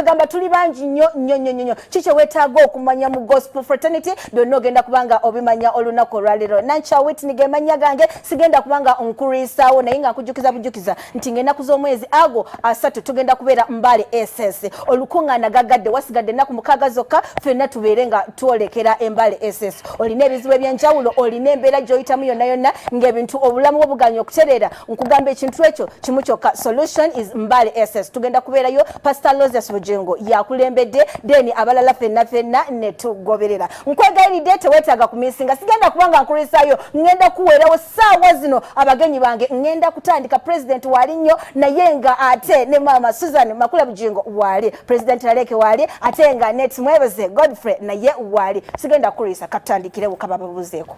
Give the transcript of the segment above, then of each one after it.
Kwegamba tuli bangi nnyo nnyo nnyo nnyo. Kiki weetaaga okumanya mu gospel fraternity byonna ogenda kubanga obimanya olunaku olwaleero. Nankya Whitney ge mannya gange, sigenda kubanga nkulwisaawo, naye nga nkujjukiza bujjukiza nti ng'ennaku z'omwezi ago 30 tugenda kubeera Mbale SS. Olukuŋŋaana gagadde, wasigadde ennaku 6 zokka ffenna tubeere nga twolekera Embale SS. Olina ebizibu ebyenjawulo, olina embeera gy'oyitamu yonna yonna ng'ebintu obulamu bwo buganye okutereera, nkugamba ekintu ekyo kimu kyokka, solution is Mbale SS. Tugenda kubeerayo, Pastor Loses Bujengo yakulembedde, then abalala ffenna ffenna ne tugoberera. Nkwegayiridde, teweetaaga kumisinga. Sigenda kuba nga nkulwisaayo, ŋŋenda kuweerawo ssaawa zino abagenyi bange. Ŋŋenda kutandika, president waali nnyo, naye nga ate ne maama Susan Makula Bugingo waali, President Laleke waali, ate nga ne Tumwebaze Godfrey naye waali. Sigenda kukulwisa, katutandikirewo kabababuzeeko.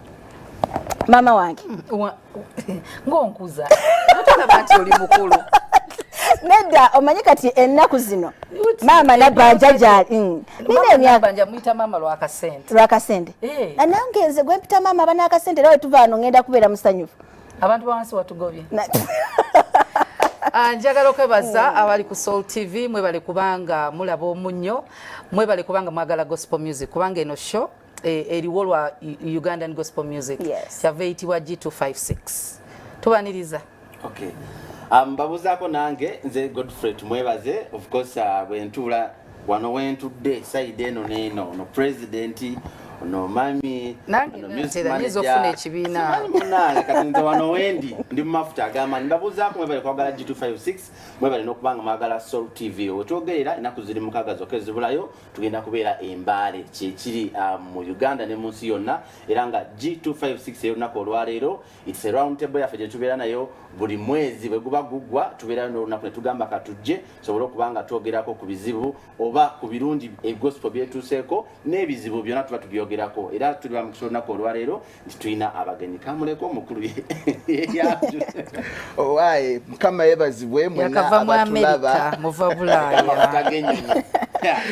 Maama wange. Ng'onkuza, otolaba nti oli mukulu? Nedda, omanyi kati ennaku zino maama Nabbanja gyali. Nina emyaka Nabbanja muyita maama lwakasente. Lwakasente. Eh. Nange nze gwempita maama aba n'akasente, era wetuva wano ngenda kubeera musanyufu. Abantu bawansi watugobye. Ah, njagala okwebaza abali ku Soul TV. Mwebale kubanga mulaba omunnyo, mwebale kubanga mwagala gospel music, kubanga eno show eriwo lwa Ugandan gospel music. Kyava eyitibwa G256. Tubaniriza. Okay. Mbabuzaako nange nze Godfrey Tumwebaze. Of course, bwe ntuula wano wentudde side eno n'eno, ono president, ono mami. Nange ono music natera, nyinza manager. okufuna ekibiina. Simanyi munnange, kati nze wano wendi ndi mu mafuta ag'amaanyi. Mbabuzaako, mwebale kwagala G256, mwebale n'okubanga mwagala Soul TV. Wetwogerera ennaku ziri 6 zokka ezibulayo, tugenda kubeera Embaale, kyekiri mu Uganda ne mu nsi yonna. Era nga G256 ey'olunaku olwaleero, it's a round table yaffe gye tubeera nayo buli mwezi. Bwe guba guggwa, tubeerayo n'olunaku ne tugamba katujje sobole okuba nga twogerako ku bizibu oba ku birungi egospel byetuuseeko n'ebizibu byonna tuba tubyogerako. Era tuli bamukisa olunaku olwaleero nti tulina abagenyi. Kamuleko omukulu Owaaye, Mukama yebazibwe mwenna Yakava mu abatulaba. Amerika, muva Bulaaya. Amafuta g'ennyonyi.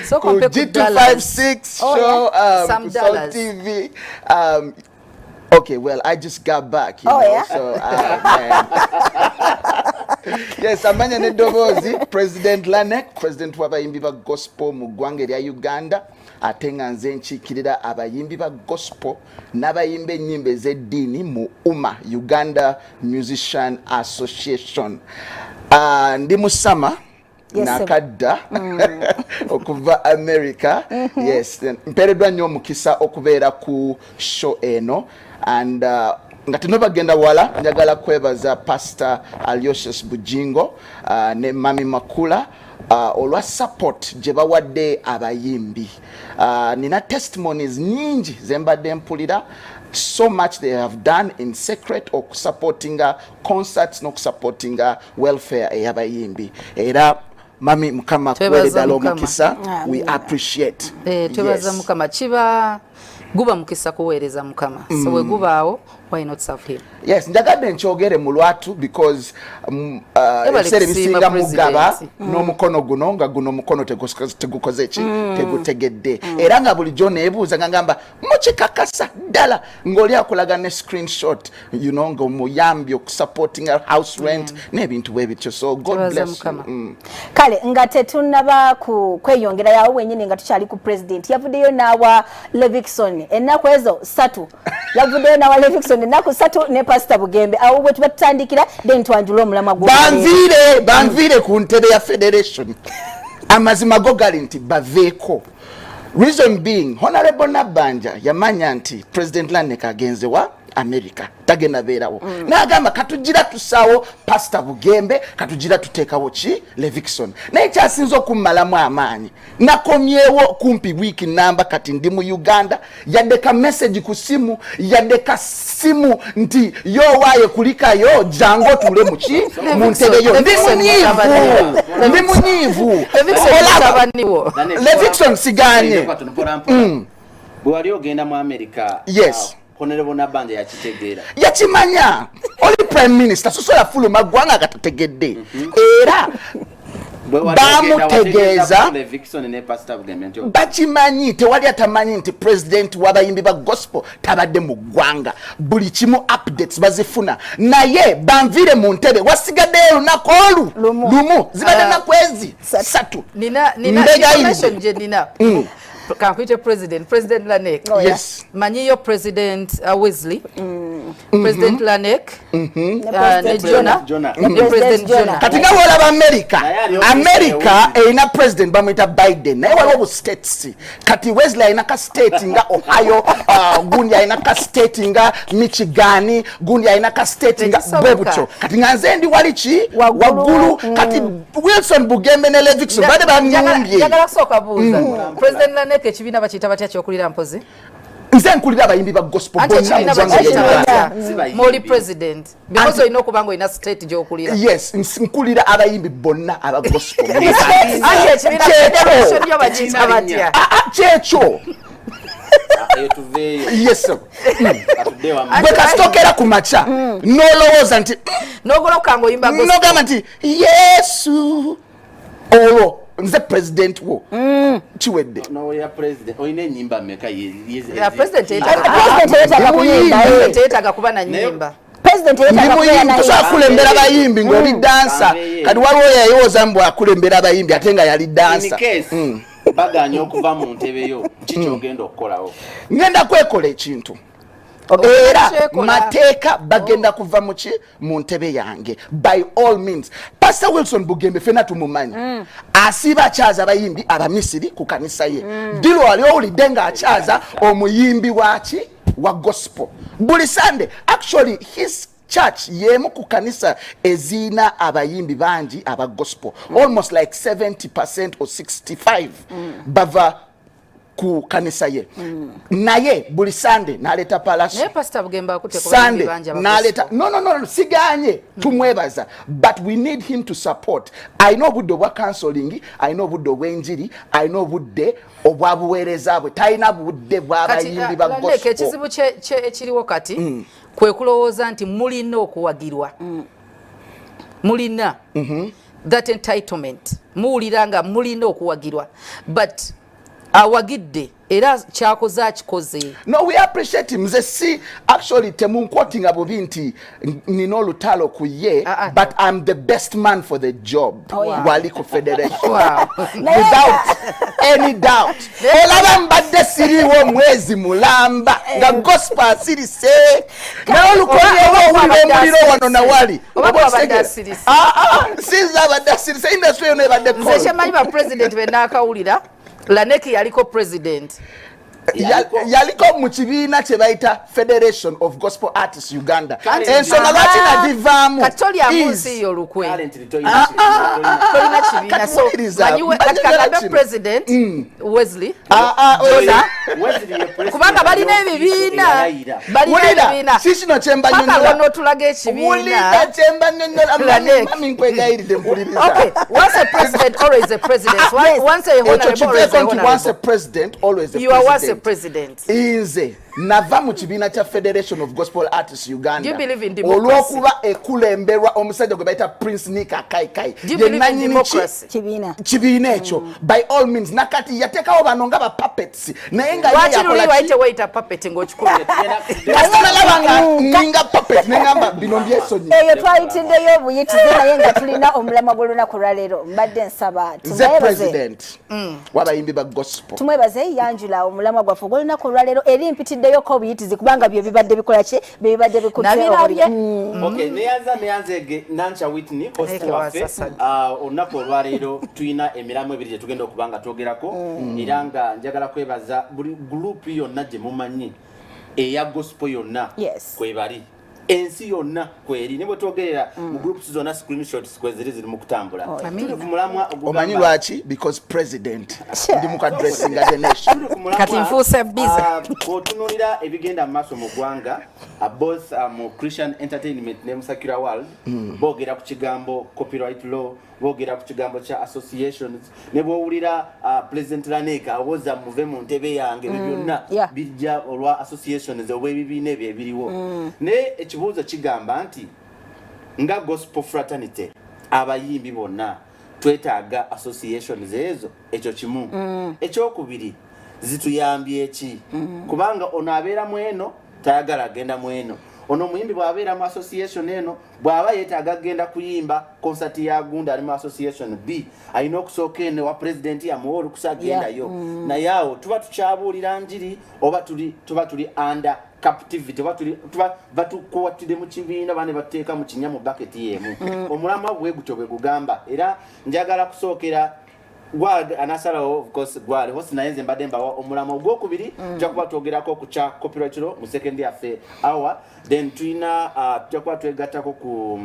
Sooka Ku ompe ku dollars. G256 Oh, show yeah. Some ku Soul dollars. TV. Okay, well, I just got back, you Oh, know, yeah? so, man. Yes, amanya n'eddoboozi, President Lanek, president w'abayimbi ba gospel mu ggwanga erya Uganda, ate nga nze nkiikirira abayimbi ba gospel n'abayimba ennyimba ez'eddiini mu UMA, Uganda Musician Association. Ndi musama Yes, sir. nakadda okuva America. Yes, mpeereddwa nnyo omukisa okubeera ku show eno. And nga tenobagenda wala, njagala kwebaza Pastor Aloysius Bujingo ne Mami Makula olwa support gye bawadde abayimbi. Nina testimonies nyingi zembadde mpulira, so much they have done in secret okusupportinga concerts n'okusupportinga welfare ey'abayimbi. Era mami, Mukama Twebaza kuweere ddala Mukama. omukisa. We Amen. appreciate. Eh, twebaza Yes. Mukama. Kiba guba mukisa kuweereza Mukama, so bwe gubaawo, why not serve him? Yes, njagadde nkyogere mu lwatu because Ebale ebiseera kusiima ebisinga mugaba President. n'omukono guno, nga guno omukono tegukoze ki, tegutegedde. Era nga bulijjo neebuuza nga ngamba mukikakasa ddala ng'oli akulaga ne screenshot ng'omuyambye okusupportinga house rent n'ebintu bwe bityo. So God Twebaza bless you. Mukama. Kale nga tetunnaba ku kweyongera yawo wenyini, nga tukyali ku president, yavuddeyo n'awa Levixone ennaku ezo 3. Yavuddeyo n'awa Levixone ennaku 3 ne Pasita Bugembe. Awo bwe tuba tutandikira, then twanjule omulamwa gw'olwaleero. Banviire ku ntebe ya federation. Amazima go gali nti baveeko. Reason being, Honorable Nabbanja yamanya nti President Lanek agenze wa America, tagenda beerawo, n'agamba katugira tusaawo Pastor Bugembe, katugira tuteekawo ki Levixone. Naye kyasinza okummalamu amaanyi, nakomyewo kumpi wiiki namba, kati ndi mu Uganda, yadde ka message ku simu, yadde ka simu nti yowaaye kulikayo, jangu otuule muki mu ntebe yo. Ndi Levixone munyiivu, mutabani. ndi munyiivu. Levixone Olaba, mutabani wo. Levixone siganye. Bwe wali ogenda mu America, Honorable Nabbanja yakitegeera? Yakimanya. Oli prime minister, sosola fuluma ggwanga nga tategedde. Era Bamutegeeza, bakimanyi, tewali atamanyi nti president w'abayimbi ba gospel tabadde mu ggwanga. Buli kimu updates bazifuna, naye banviire mu ntebe. Wasigaddeyo olunaku olu lumu, zibadde naku ezi 3. Nina kankuyite president, President Lanek. Oh, yeah. Yes. Manyiyo President Wesley, President Lanek, ne Jona, ne President Jona. Kati nga bwolaba America, America erina president bamuyita Biden, naye waliwo bu states. Kati Wesley alina ka state nga Ohio, gundi alina ka state nga Michigan, gundi alina ka state nga bwe butyo. Kati nga nze ndi wali ki waggulu. Kati Wilson Bugembe ne Levixone bade banumbye. Njagala kusooka buuza President Lanek, ekibiina bakiyita batya kyokulira mpozi? Nze nkulira abayimbi ba gospel bonna mu ggwanga. Moli president because olina okuba nga olina state gyokulira. Yes, nkulira abayimbi bonna aba gospel. Anti ekibiina federation yo bakiyita batya? Kyekyo. Yes, gwe kasitokera ku makya nolowooza nti nogoloka nga oyimba. Nogamba nti Yesu, olwo nze president wo, kiwedde. Olina enyimba meka? Teyetaaga kuba na nyimba. Ndi muyimbi, tosobola kulembera bayimbi ng'oli dancer. Kati waliwo yayowooza mbu akulembera abayimbi ate nga yali dancer. Baganya okuva mu ntebe yo, kikyogenda okukolawo? Ngenda kwekola ekintu era mateeka. Bagenda kuva muki mu ntebe yange by all means. Pastor Wilson Bugembe fena tumumanyi, asiiba akyaza abayimbi Abamisiri ku kanisa ye. Dilo wali owulidde ng'akyaza omuyimbi waki wa gospel buli Sunday? Actually, his church yemu ku kanisa eziina abayimbi bangi aba gospel, almost like 70% or 65 bava ku kanisa ye, naye buli Sunday naleeta Palaso. Sunday naleeta, no, siganye, tumwebaza, but we need him to support. Alina obudde obwa counseling, alina obudde obw'enjiri, alina obudde obwabuweereza bwe, talina budde bw'abayimbi ba gospel. Ekizibu ekiriwo kati kwe kulowooza nti mulina okuwagirwa, mulina that entitlement, muwulira nga mulina okuwagirwa, but awagidde era kyakoze akikoze. No, we appreciate him. Nze si, actually temunquotinga bubi nti nina olutalo ku ye, but I'm the best man for the job. Wali ku federation, without any doubt. Olaba mbadde siriwo omwezi mulamba nga gospel asirise, naye olukonyewo owulira omuliro wano nawali. Sinza abadde asirise, industry yona ebadde. Nze kyemanyi, ba president benakawulira, Laneki yaliko president. Yaliko mu kibiina kye bayita Federation of Gospel Artists Uganda. Ensonga lwaki nagivaamu. Katolyamunsi olukwe tolina kibiina, so kati kagambe President Wesley, kubanga balina ebibiina, balina ebibiina. Si kino. Kyembanyonyola n'otulaga ekibiina. Kyembanyonyola, mami, nkwegayiridde, mpuliriza. Once a president, always a president. Once a honorable, always a honorable. Once a president, always a You are once a president. Nze nava mu kibiina kya Federation of Gospel Artists Uganda olw'okuba ekulemberwa omusajja gwe bayita Prince Nick Akaikai, yenanyini kibiina ekyo. By all means, nakati yateekawo bano nga ba puppets, naye nga nalaba nga ninga puppet, neŋamba bino mbyesonyi. Eyo twayitiddeyo obuyitize, naye nga tulina omulamwa gw'olunaku lwaleero. Mbadde nsaba Nze president w'abayimbi ba gospel. Tumwebaze yanjula omulamwa gwaffe ogw'olunaku olwaleero eri mpitiddeyoko obuyitizi, kubanga bye bibadde bikola ki, bye bibadde bikutte. Neyanza, neyanzege Nankya Whitney, host waffe. Olunaku olwaleero tulina emiramu ebiri gye tugenda okuba nga twogerako, era nga njagala kwebaza buli group yonna gye mumanyi eya gospel yonna kwebali ensi yonna kweri, ne bwetwogerera mu groups zonna screenshots kweziri ziri mu kutambula. Tuli ku mulamwa. Omanyi lwaki? Because president ndi mu addressinga the nation. Kati nfuuse busy. Bw'otunuulira ebigenda mu maaso mu ggwanga, both mu Christian entertainment ne mu secular world, boogera ku kigambo copyright law, boogera ku kigambo kya associations, ne bwowulira President Lanek awoza muve mu ntebe yange, ebyo byonna bijja olwa associations oba ebibiina ebyo ebiriwo. Naye ekibuuzo kigamba nti nga gospel fraternity, abayimbi bonna Twetaaga associations ezo, ekyo kimu. Ekyokubiri, zituyambye ki? Kubanga ono abeera mu eno tayagala agenda mu eno. Ono omuyimbi bw'abeera mu association eno, bw'aba yeetaaga kugenda kuyimba concert ya gunda ali mu association B, alina okusooka eno wa president amuwa olukusa agendayo. Naye awo tuba tukyabuulira njiri oba tuba tuli under captivity, oba tuba batukwatidde mu kibiina, bane batuteeka mu kinya mu baketi y'emu? Omulamwa bwe gutyo bwe gugamba, era njagala kusookera gwa anasalawo, of course gwali host, naye nze mbadde mbawa omulamwa. Ogwokubiri, tujja kuba twogerako ku kya copyright law mu second yaffe hour. Then tulina tujja kuba twegattako ku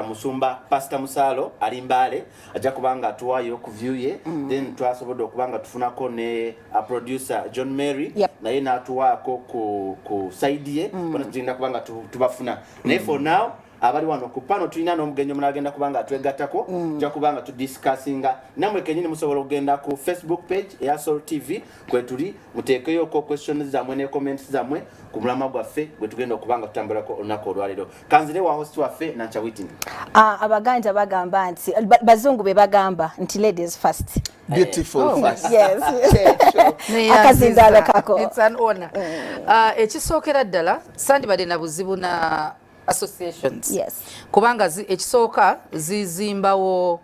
musumba Pastor Musaalo ali Mbaale, ajja kuba nga atuwaayo ku view ye. Then twasobodde okuba nga tufunako ne producer John Mary, naye n'atuwaako ku side ye. Bona tugenda kuba nga tubafuna, naye for now abali wano ku pano tulina n'omugenyi omulala agenda kuba nga atwegattako. Tujja kuba nga tudiscussinga nammwe kenyini. Musobola okugenda ku Facebook page eya Sol TV kwe tuli, muteekeyoko questions zammwe ne comments zammwe ku mulamwa gwaffe gwe tugenda okuba nga tutambulako olunaku olwaleero. Kanzire wa host waffe Nankya Witini. Ah, Abaganda bagamba nti bazungu be bagamba nti ladies first. Beautiful. Oh. First. Yes, akazindaalo kako. It's an honor. Ekisookera ddala, sandibadde na buzibu na associations, kubanga ekisooka zizimbawo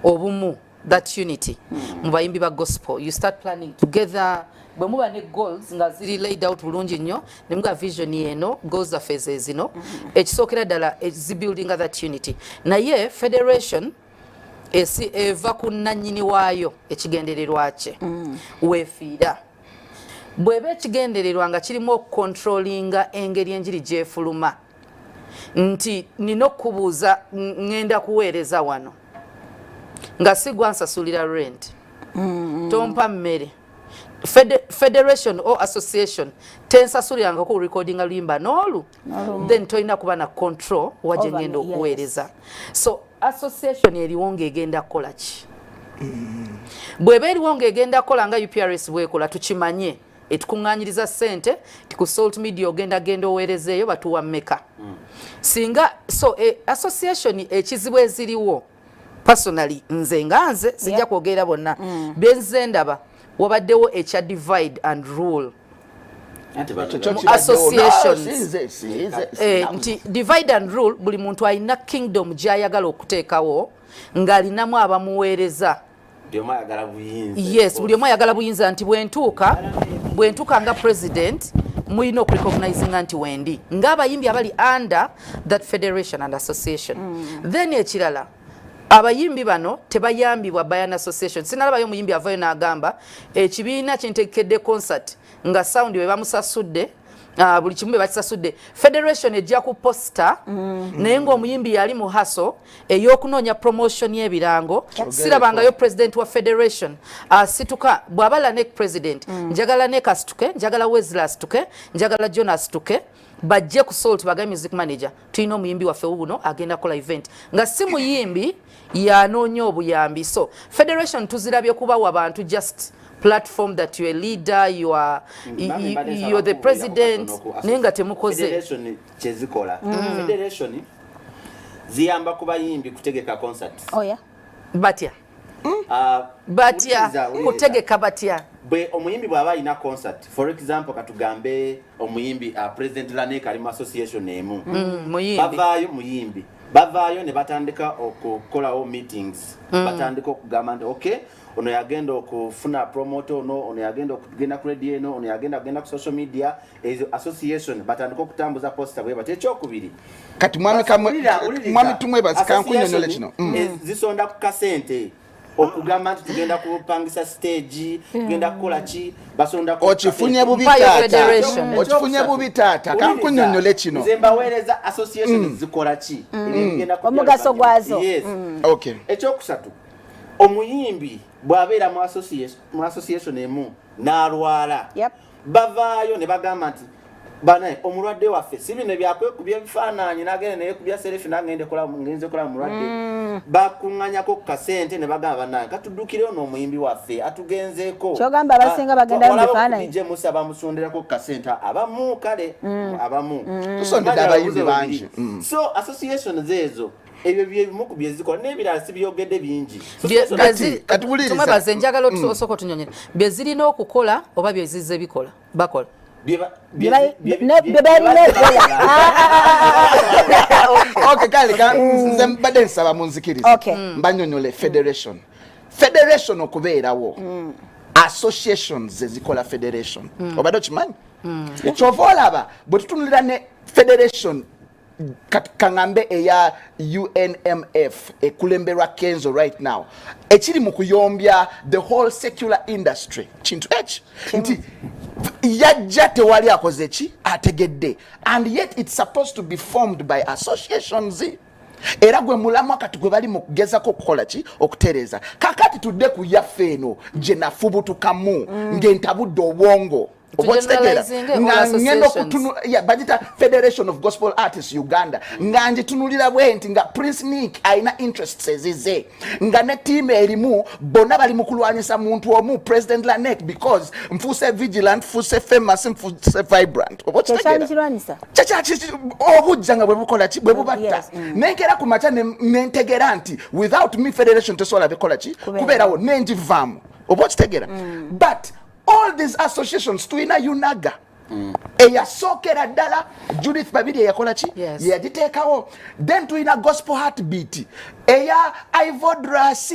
obumu, that unity mu bayimbi ba gospel. You start planning together. Bwe muba ne goals nga ziri laid out bulungi nnyo, ne muga vision eno, goals zaffe ze zino, ekisookera ddala zibuildinga that unity. Naye federation esi eva ku nnannyini waayo, ekigendererwa kye weefiira. Bw'eba ekigendererwa nga kirimu okucontrollinga engeri enjiri gyefuluma, nti nina okukubuuza ŋŋenda kuweereza wano nga si gwansasulira rent, tompa mmere, federation or association tensasulirangako recordinga luyimba n'olu, then tolina kuba na control wa gye Over ngenda me, yes. okuweereza. So association eriwo ng'egenda kukola ki? Bw'eba eriwo ng'egenda kukola nga UPRS bwekola, tukimanye etukuŋŋaanyiriza ssente ti ku Salt Media ogenda genda oweerezeeyo, batuwa mmeka singa. So association ekizibu eziriwo, personally nze nga nze sijja kwogera bonna, byenze ndaba wabaddewo ekya divide and rule. Anti bano Ekyo kyo Mu kibaddewo. associations. No, sinze. Nti divide and rule, buli muntu alina kingdom gy'ayagala okuteekawo ng'alinamu abamuweereza. Buli omu ayagala buyinza. Yes, buli omu ayagala buyinza, nti bwentuuka nga president, mulina okurecognizinga nti wendi ng'abayimbi abali under that federation and association. Then ekirala, abayimbi bano tebayambibwa by an association. Sinalabayo omuyimbi avayo n'agamba ekibiina kintegekedde concert nga sound bwe bamusasudde, buli kimu bwe bakisasudde. Federation ejja ku poster, naye ng'omuyimbi yali mu hustle ey'okunoonya promotion y'ebirango. Sirabangayo president wa federation asituka. Bw'aba Lanek president, njagala Lanek asituke, njagala Wesley asituke, njagala John asituke, bajje ku Salt bagambe music manager, tulina omuyimbi waffe wuno agenda kukola event, nga si muyimbi yanoonya obuyambi. So federation tuzirabye kubawa bantu just platform that you are a leader, you're the president, naye nga temukoze. Federation kyezikola, federation ziyamba ku bayimbi kutegeka concerts. Oh, yeah. Batya? Ah, Batya? Wuliriza, wuliriza. Kutegeka batya? Bwe omuyimbi bw'aba alina concert, for example katugambe omuyimbi President Lanek ali mu association emu. Muyimbi. Bavaayo, muyimbi, bavaayo ne batandika okukolawo meetings, batandika okugamba nti okay, ono yagenda okufuna promoter, ono yagenda okugenda ku radio eno, ono yagenda kugenda ku social media. Ezo association batandika okutambuza poster bwe bati. Ekyokubiri, Kati mwami kamwe Wulira, wuliriza. Mwami Tumwebaze, kankunyonyole Association kino. Zisonda ku kasente okugamba nti tugenda kupangisa stage, tugenda kukola ki, basonda ku Okifunye kasente. bubi Mpayo taata. federation. Okifunye bubi taata, kankunyonyole kino. Nze mbaweereza association zikola ki. Ebyo bigenda kujja Omugaso luvannyuma. gwazo. Yes. Okay. Ekyokusatu, omuyimbi bw'abeera mu association emu n'alwala, bavaayo ne bagamba nti banaye omulwadde waffe, si bino byakwekubya ebifaananyi nagenda neyekubya selfie nagende ngenze kulaba mulwadde. Bakuŋŋanyako ku kasente ne bagamba banaye katuddukireyo n'omuyimbi waffe atugenzeeko. Ky'ogamba abasinga bagenda mu Walaba bifaananyi? DJ Musa bamusonderako ku kasente, abamu kale abamu. Tusondedde Manya abayimbi ababuze bangi. babiri. So associations ezo Ebyo byebimu ku byezikola, n'ebirala sibyogedde bingi. Tumwebaze, njagala osooka otunyonyere bye zirina okukola oba byezizze bikola bakola. Bye balina okukola. Okay, kale nze mbadde nsaba munzikirize mbanyonyole federation. Federation okubeerawo, associations ezikola federation, obadde okimanyi? Kyova olaba bwe tutunulira ne federation kaŋŋambe eya UNMF ekulemberwa Kenzo right now, ekiri mu kuyombya the whole secular industry, kintu eki nti yajja tewali akoze ki ategedde, and yet it's supposed to be formed by associations. Era gwe mulamwa kati gwe bali mu kugezako okukola ki, okutereeza. Kakati tudde ku yaffe eno gye nafubutukamu ng'entabudde obwongo, oba okitegeera, nga ngenda okutunula, bagita Federation of Gospel Artists Uganda, nga ngitunulira bwe nti nga Prince Nick alina interests ezize, nga ne tiimu erimu bonna bali mu kulwanyisa muntu omu, President Lanek, because nfuuse vigilant, nfuuse famous, nfuuse vibrant, oba okitegeera, obujja nga bwe bukola ki, bwe bubatta. Nenkera ku makya nentegera nti without me federation tesobola bikola ki, kubeerawo, nenjivaamu, oba okitegeera. But all these associations, tulina UNAGA eyasookera ddala, Judith Babiri eyakola ki, yeyagiteekawo. Then tulina Gospel Heartbeat eya Ivodras,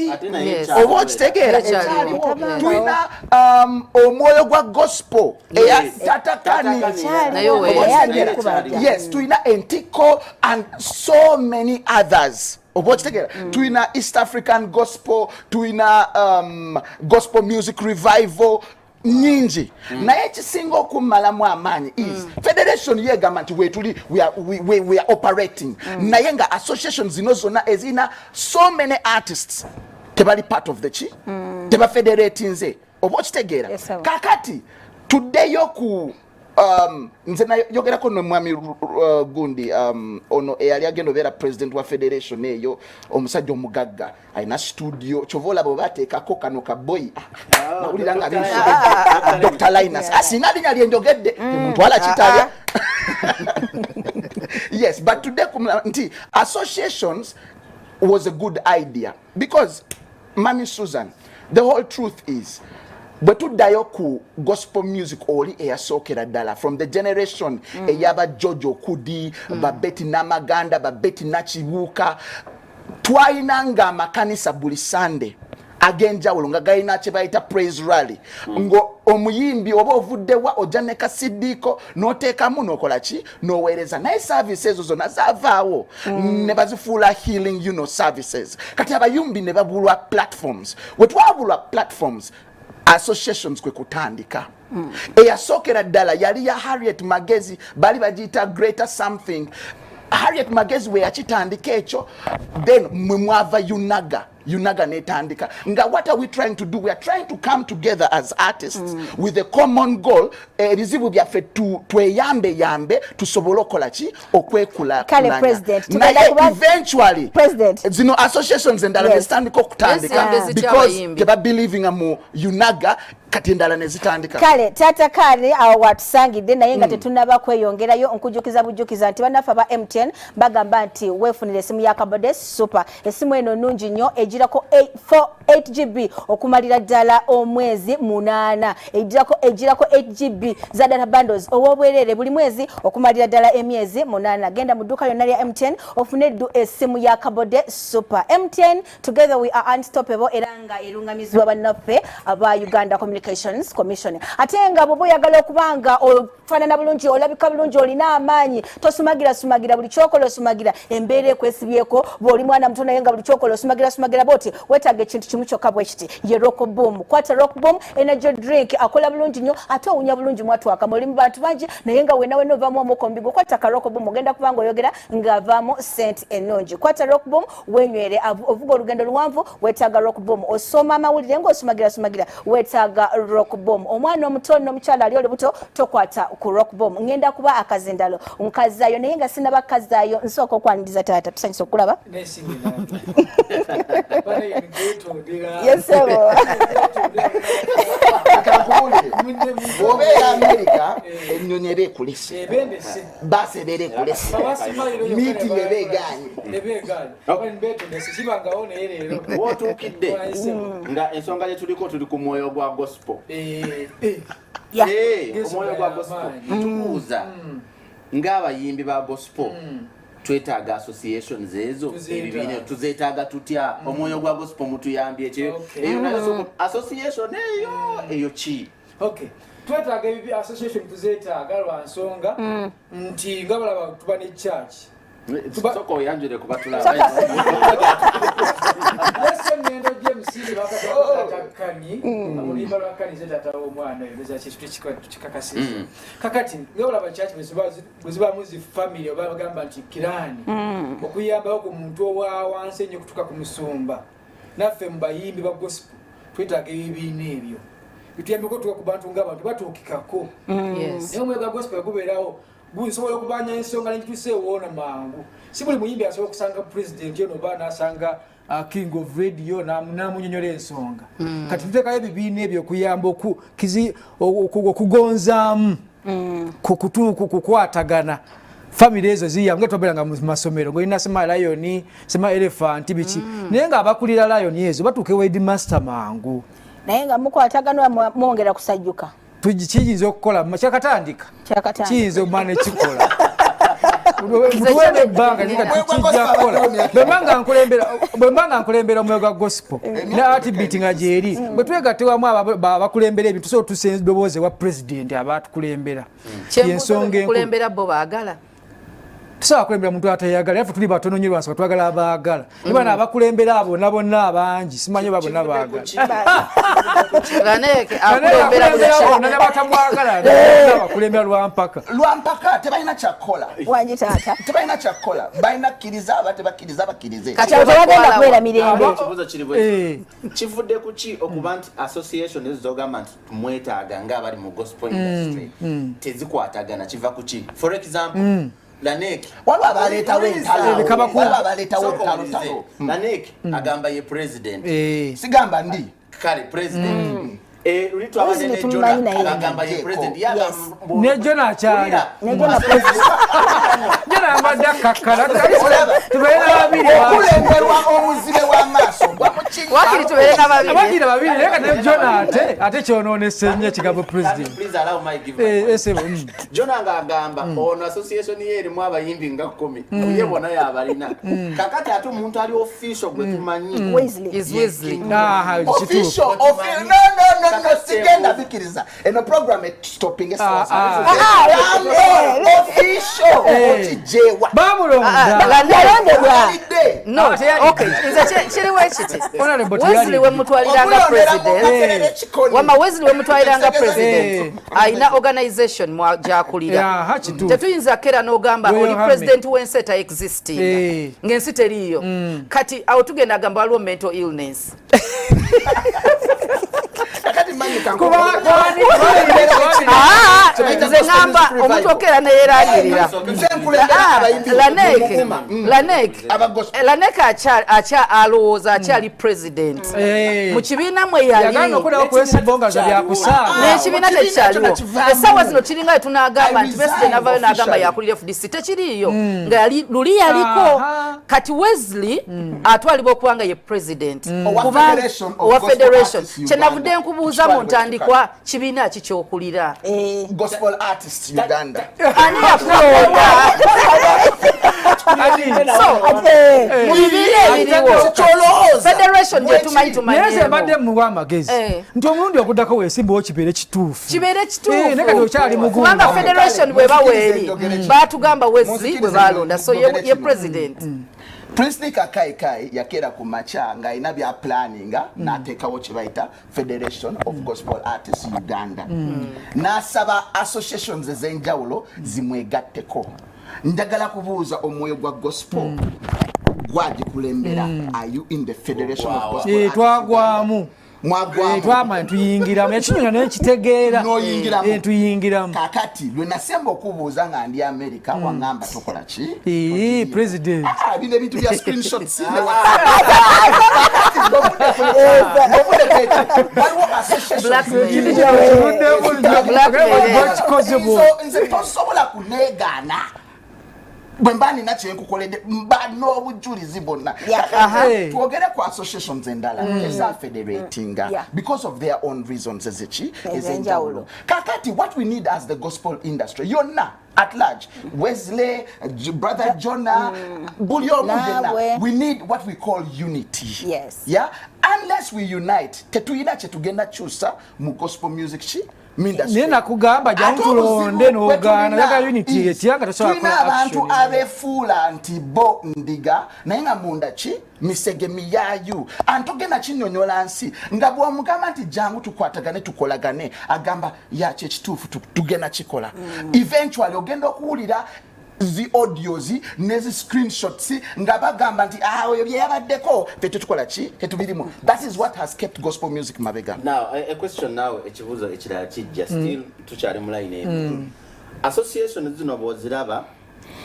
oba okitegeera, ekyaliwo. Tulina omwoyo gwa gospel eya Tatakani, yes. Tulina Entiko and so many others, oba okitegeera. Tulina East African Gospel, tulina Gospel Music Revival nyingi. Naye ekisinga okummalamu amaanyi is federation yegamba nti wetuli, we are operating, naye nga association zino zonna ezirina so many artists tebali part of the ki, tebafederatinze, oba okitegeera. Yes, kakati tuddeyo ku nze nayogerako nomwami gundi ono eyali agenda obeera president wa federation eyo, omusajja omugagga alina studio, kyova olaba oba ateekako kano kaboyi, ah, nawulira nga binsobedde, Dr Linus. Singa linnya lyenjogedde temutwala kitalya. Yes, but today nti associations was a good idea because, Mami Susan, the whole truth is bwe tuddayo ku gospel music oli eyasookera ddala from the generation eyaba George Okudi, babeti Namaganda, babeti Nakibuuka, twayinanga amakanisa buli Sunday ag'enjawulo nga galina kye bayita praise rally, nga omuyimbi oba ovuddewa ojja ne kasidiiko n'oteekamu n'okola ki, n'oweereza. Naye service ezo zonna zaavaawo ne bazifuula healing services. Kati abayimbi ne babulwa platforms. We twabulwa platforms, associations kwe kutandika. Eyasookera ddala yali ya Harriet Magezi, bali bagiyita Greater something. Harriet Magezi we yakitandika ekyo, then mwe mwava UNAGA. UNAGA netandika nga what are we trying to do? We are trying to come together as artists with a common goal, ebizibu byaffe tweyambe yambe tusobole okukola ki, Kale, President, okwekulakulanya. Naye eventually President. zino associations endala nezitandika okutandika because tebabelievinga mu UNAGA, kati endala nezitandika. Kale taata Kale, awo watusangidde, naye nga tetunaba kweyongerayo, nkujukiza bujukiza nti bannaffe aba MTN bagamba nti weefunira esimu ya Kabode Super. Esimu eno nungi nnyo, egirako 8 GB okumalira ddala omwezi 8, egirako 8 GB za data bundles ow'obwereere buli mwezi okumalira ddala emyezi 8. Genda mu dduuka lyonna lya MTN ofune ddu esimu ya Kabode Super. MTN, together we are unstoppable, era nga erungamizibwa bannaffe aba Uganda Communications Commission. Ate nga bw'oba oyagala okuba nga ofaanana bulungi, olabika bulungi, olina amaanyi, tosumagira sumagira, buli kyokola osumagira, embeera ekwesibyeko, bw'oli mwana muto naye nga buli kyokola osumagira sumagira bwoti, weetaaga ekintu kimu kyokka bwe kiti, ye Rock Boom. Kwata Rock Boom energy drink, akola bulungi nnyo ate owunya bulungi. Mwatwakamu oli mu bantu bangi naye nga wena wena ovaamu omukka omubi, kwata ka Rock Boom, ogenda kuba nga oyogera ng'avaamu sente ennungi. Kwata Rock Boom wenywere. Ovuga olugendo luwanvu, weetaaga Rock Boom. Osoma amawulire ng'osumagira sumagira, weetaaga Rock Boom. Omwana omuto n'omukyala ali olubuto, tokwata ku Rock Boom. Ngenda kuba akazindalo nkazaayo, naye nga sinaba kazaayo, nsooka okwaniriza taata. Tusanyusa okulaba. Kankubuulire, bw'obeera Amerika ennyonyi Ennyonyi eba ekulese, baasi ebeera ekulese, meeting eba egaanye. Wotuukidde nga ensonga gye tuliko, tuli ku mwoyo gwa gospel. Omwoyo gwa gospel, tubuuza ng'abayimbi ba gospel, twetaaga associations ezo? Ebibiina tuzeetaaga tutya? Omwoyo gwa gospel mutuyambye ekyo, eyo nayo association eyo, eyo ki? Okay, twetaaga ebibi association, tuzeetaaga lwa nsonga nti nga balaba tuba ne church. Soka oyanjule kuba tulaba. Yesu Nendo James bakatakkani oluyimba lwa kani ze tata w'omwana oyo beza kintu tukikakasiza. Kakati nga olaba church bwe zibaamu zi family oba bagamba nti clan, okuyambako ku muntu owa wansi ennyo okutuuka ku musumba, naffe mu bayimbi ba gospel twetaaga ebibiina ebyo bituyambeko tuka ku bantu ng'abantu batuukikako. Naye omwoyo gwa gospel gubeerawo, gusobola okubanya ensonga negitusa ewoona mangu. Si buli muyimbi asobola okusanga pulezidenti ono oba nasanga king of radio namunyonyola ensonga. Kati tuteekayo ebibiina ebyo okuyamba okugonzaamu kukwatagana. Family ezo ziyamba nga twabeeranga mu masomero ngaolina sema lion, sema elephant, biki, naye nga abakulira lion ezo batuuka ewa headmaster mangu. Naye nga mukwatagana, mwongera kusajjuka. Kiyinza okukola kyakatandika. Kyakatandika. Kiyinza omwana ekikola mutuweemu ebbanga kijja kukola. Bwe mba nga nkulembera omwoyo gwa gospel ne heartbeat nga gyeri, bwe twegatte wamu abakulembera ebintu, tusobola otuusa eddoboozi ewa pulezidenti abatukulembera. Yensonga enkulu. Kulembera bo baagala. Tusobola kulembera muntu atayagala. Yaffe tuli batono nnyo lwansonga twagala abaagala. Ne bano abakulembera abo bonna bonna abangi simanyi oba bonna baagala. Lanek akulembera buli Akulembera bonna ne batamwagala, abakulembera lwampaka. Lwampaka, tebalina kyakukola. Wangi taata. Tebalina kyakukola, balina kkiriza aba tebakkiriza bakkirize. Kati tebagenda kubeera mirembe. Ekibuuzo kiri bwe kivudde ku ki okuba nti association ezo zogamba nti mwetaaga ng'abali mu gospel industry tezikwatagana? Kiva ku ki? For example, Lanek Waliwo abaleetawo entalo. Waliwo abaleetawo Sooka entalo. owulirize. Talo. Lanek agamba ye president. Sigamba ndi. Kale president. Luli twabadde Wesley ne tumumanyi Jona naye. agamba ye president. Ye agamba- Ne Jona akyali. Wulira. Ne Jona president. Jona abadde akkakkana, tubeere na babiri. Okulemberwa omuzibe w'amaaso. Wakiri tubeere na babiri. Abakiri babiri, naye kati ne Jona ate kyonoonese nnyo ekigambo president. Please allow my give my point. Esebo. Jona ng'agamba ono association ye erimu abayimbi nga 10, ye bona yabalina. Kakati ate omuntu ali official gwe tumanyi Wesley. Is Wesley. Aha, kituufu. Official, no, no, no, no, sigenda bikiriza. Eno program stopping. Official okijewa? Bamulonda. Yalondebwa. No, okay, nze kiriwo ekiti, Honorable Wesley teyali. wemutwaliranga Okulondera mu president. katerere ekikoni. Wama Wesley wemutwaliranga Ekitegeeza president, ayina organization gyakulira. Aha, kituufu. Tetuyinza kera n'ogamba Royal oli Army. president w'ensi eta existing ng'ensi teriiyo. Kati awo tugenda agamba waliwo mental illness. Kakati manyi Ah, Kyebayita nze gospel ngamba music revival. omuntu okera neyerangirira. Nze nkulembera abayimbi Lanek mukuma. Lanek Aba gospel. Lanek acha alowooza akyali president mu kibiina mwe yali. Yagaana okuddawo kwesimba nga ze byakusaaga. N'ekibiina Ekibiina tekyaliwo. ekyo nakivaamu. Essaawa zino kiringa tunagamba I nti Besigye resign navayo n'agamba officially. yakulira FDC, tekiriiyo nga yali luli yaliko. Kati Wesley atwalibwa okuba nga ye president Owa Federation of owa Gospel federation. Artists Kyenavudde Uganda. nkubuuza mu ntandikwa, kibiina ki kyokulira? Gospel Artists Uganda. Ani yakulonda? So mu bibiina ebiriwo, Kyolowooza. federation gye tumanyi, Naye nze mbadde tumanyeemu. muwa amagezi nti omulundi oguddako weesimbawo kibeere kituufu. Kibeere Naye kati okyali kituufu, mugumu. kubanga federation bweba Munzikirize weeri, njogere kino. batugamba Wesley bwe Munzikirize balonda, so njogere ye kino. president. Prince Nick Kaikai yakeera ku makya ng'alina bya planninga, n'ateekawo kye bayita Federation of Gospel Artists Uganda, n'asaba associations ez'enjawulo zimwegatteko. Njagala kubuuza, omwoyo gwa gospel gwagikulembera, are you in the Federation of Gospel Eh, Artists twagwamu. Uganda? Mwagwamu. Twamala tuyingiramu, ekinyonyo nekitegeera. N'oyingiramu. Tuyingiramu. Kakati lwe nasemba okubuuza nga ndi America, waŋŋamba tokola ki? President. Ah, bino ebintu bya screenshots ne WhatsApp. Ng'ovudde ku ekyo, waliwo associations. Blackmail. Blackmail. Bakikoze bwo. Nze tosobola kuneegaana bwe mba nina kyenkukoledde, mba n'obujulizi bwonna. Twogere ku associations endala ezafederatinga because of their own reasons ezeki Ez'enjawulo. ez'enjawulo. Kakati what we need as the gospel industry yonna at large, Wesley, Brother Jonah, buli omu yenna, Naawe. we need what we call unity. Yeah, unless we unite, tetuyina kyetugenda kyusa mu gospel music ki industry. Naye nakugamba jangu Ate tulonde obuzibu bwe n'ogaana. tulina Oyagala unity is etya nga tosobola tulina kukola abantu action? abeefuula nti bo ndiga, naye nga munda ki misege miyaayu. Antogenda kinyonyola nsi nga bw'omugamba nti jangu tukwatagane tukolagane, agamba yakyo ekituufu, tugenda kikola. Eventually ogenda okuwulira zi audios nezi screenshots nga bagamba nti, "Ah, oyo byeyabaddeko fe tetukola ki, tetubirimu." That is what has kept gospel music mabega. Now a question now, ekibuuzo ekirala kijja, still tukyali mu line emu. Association zino bw'oziraba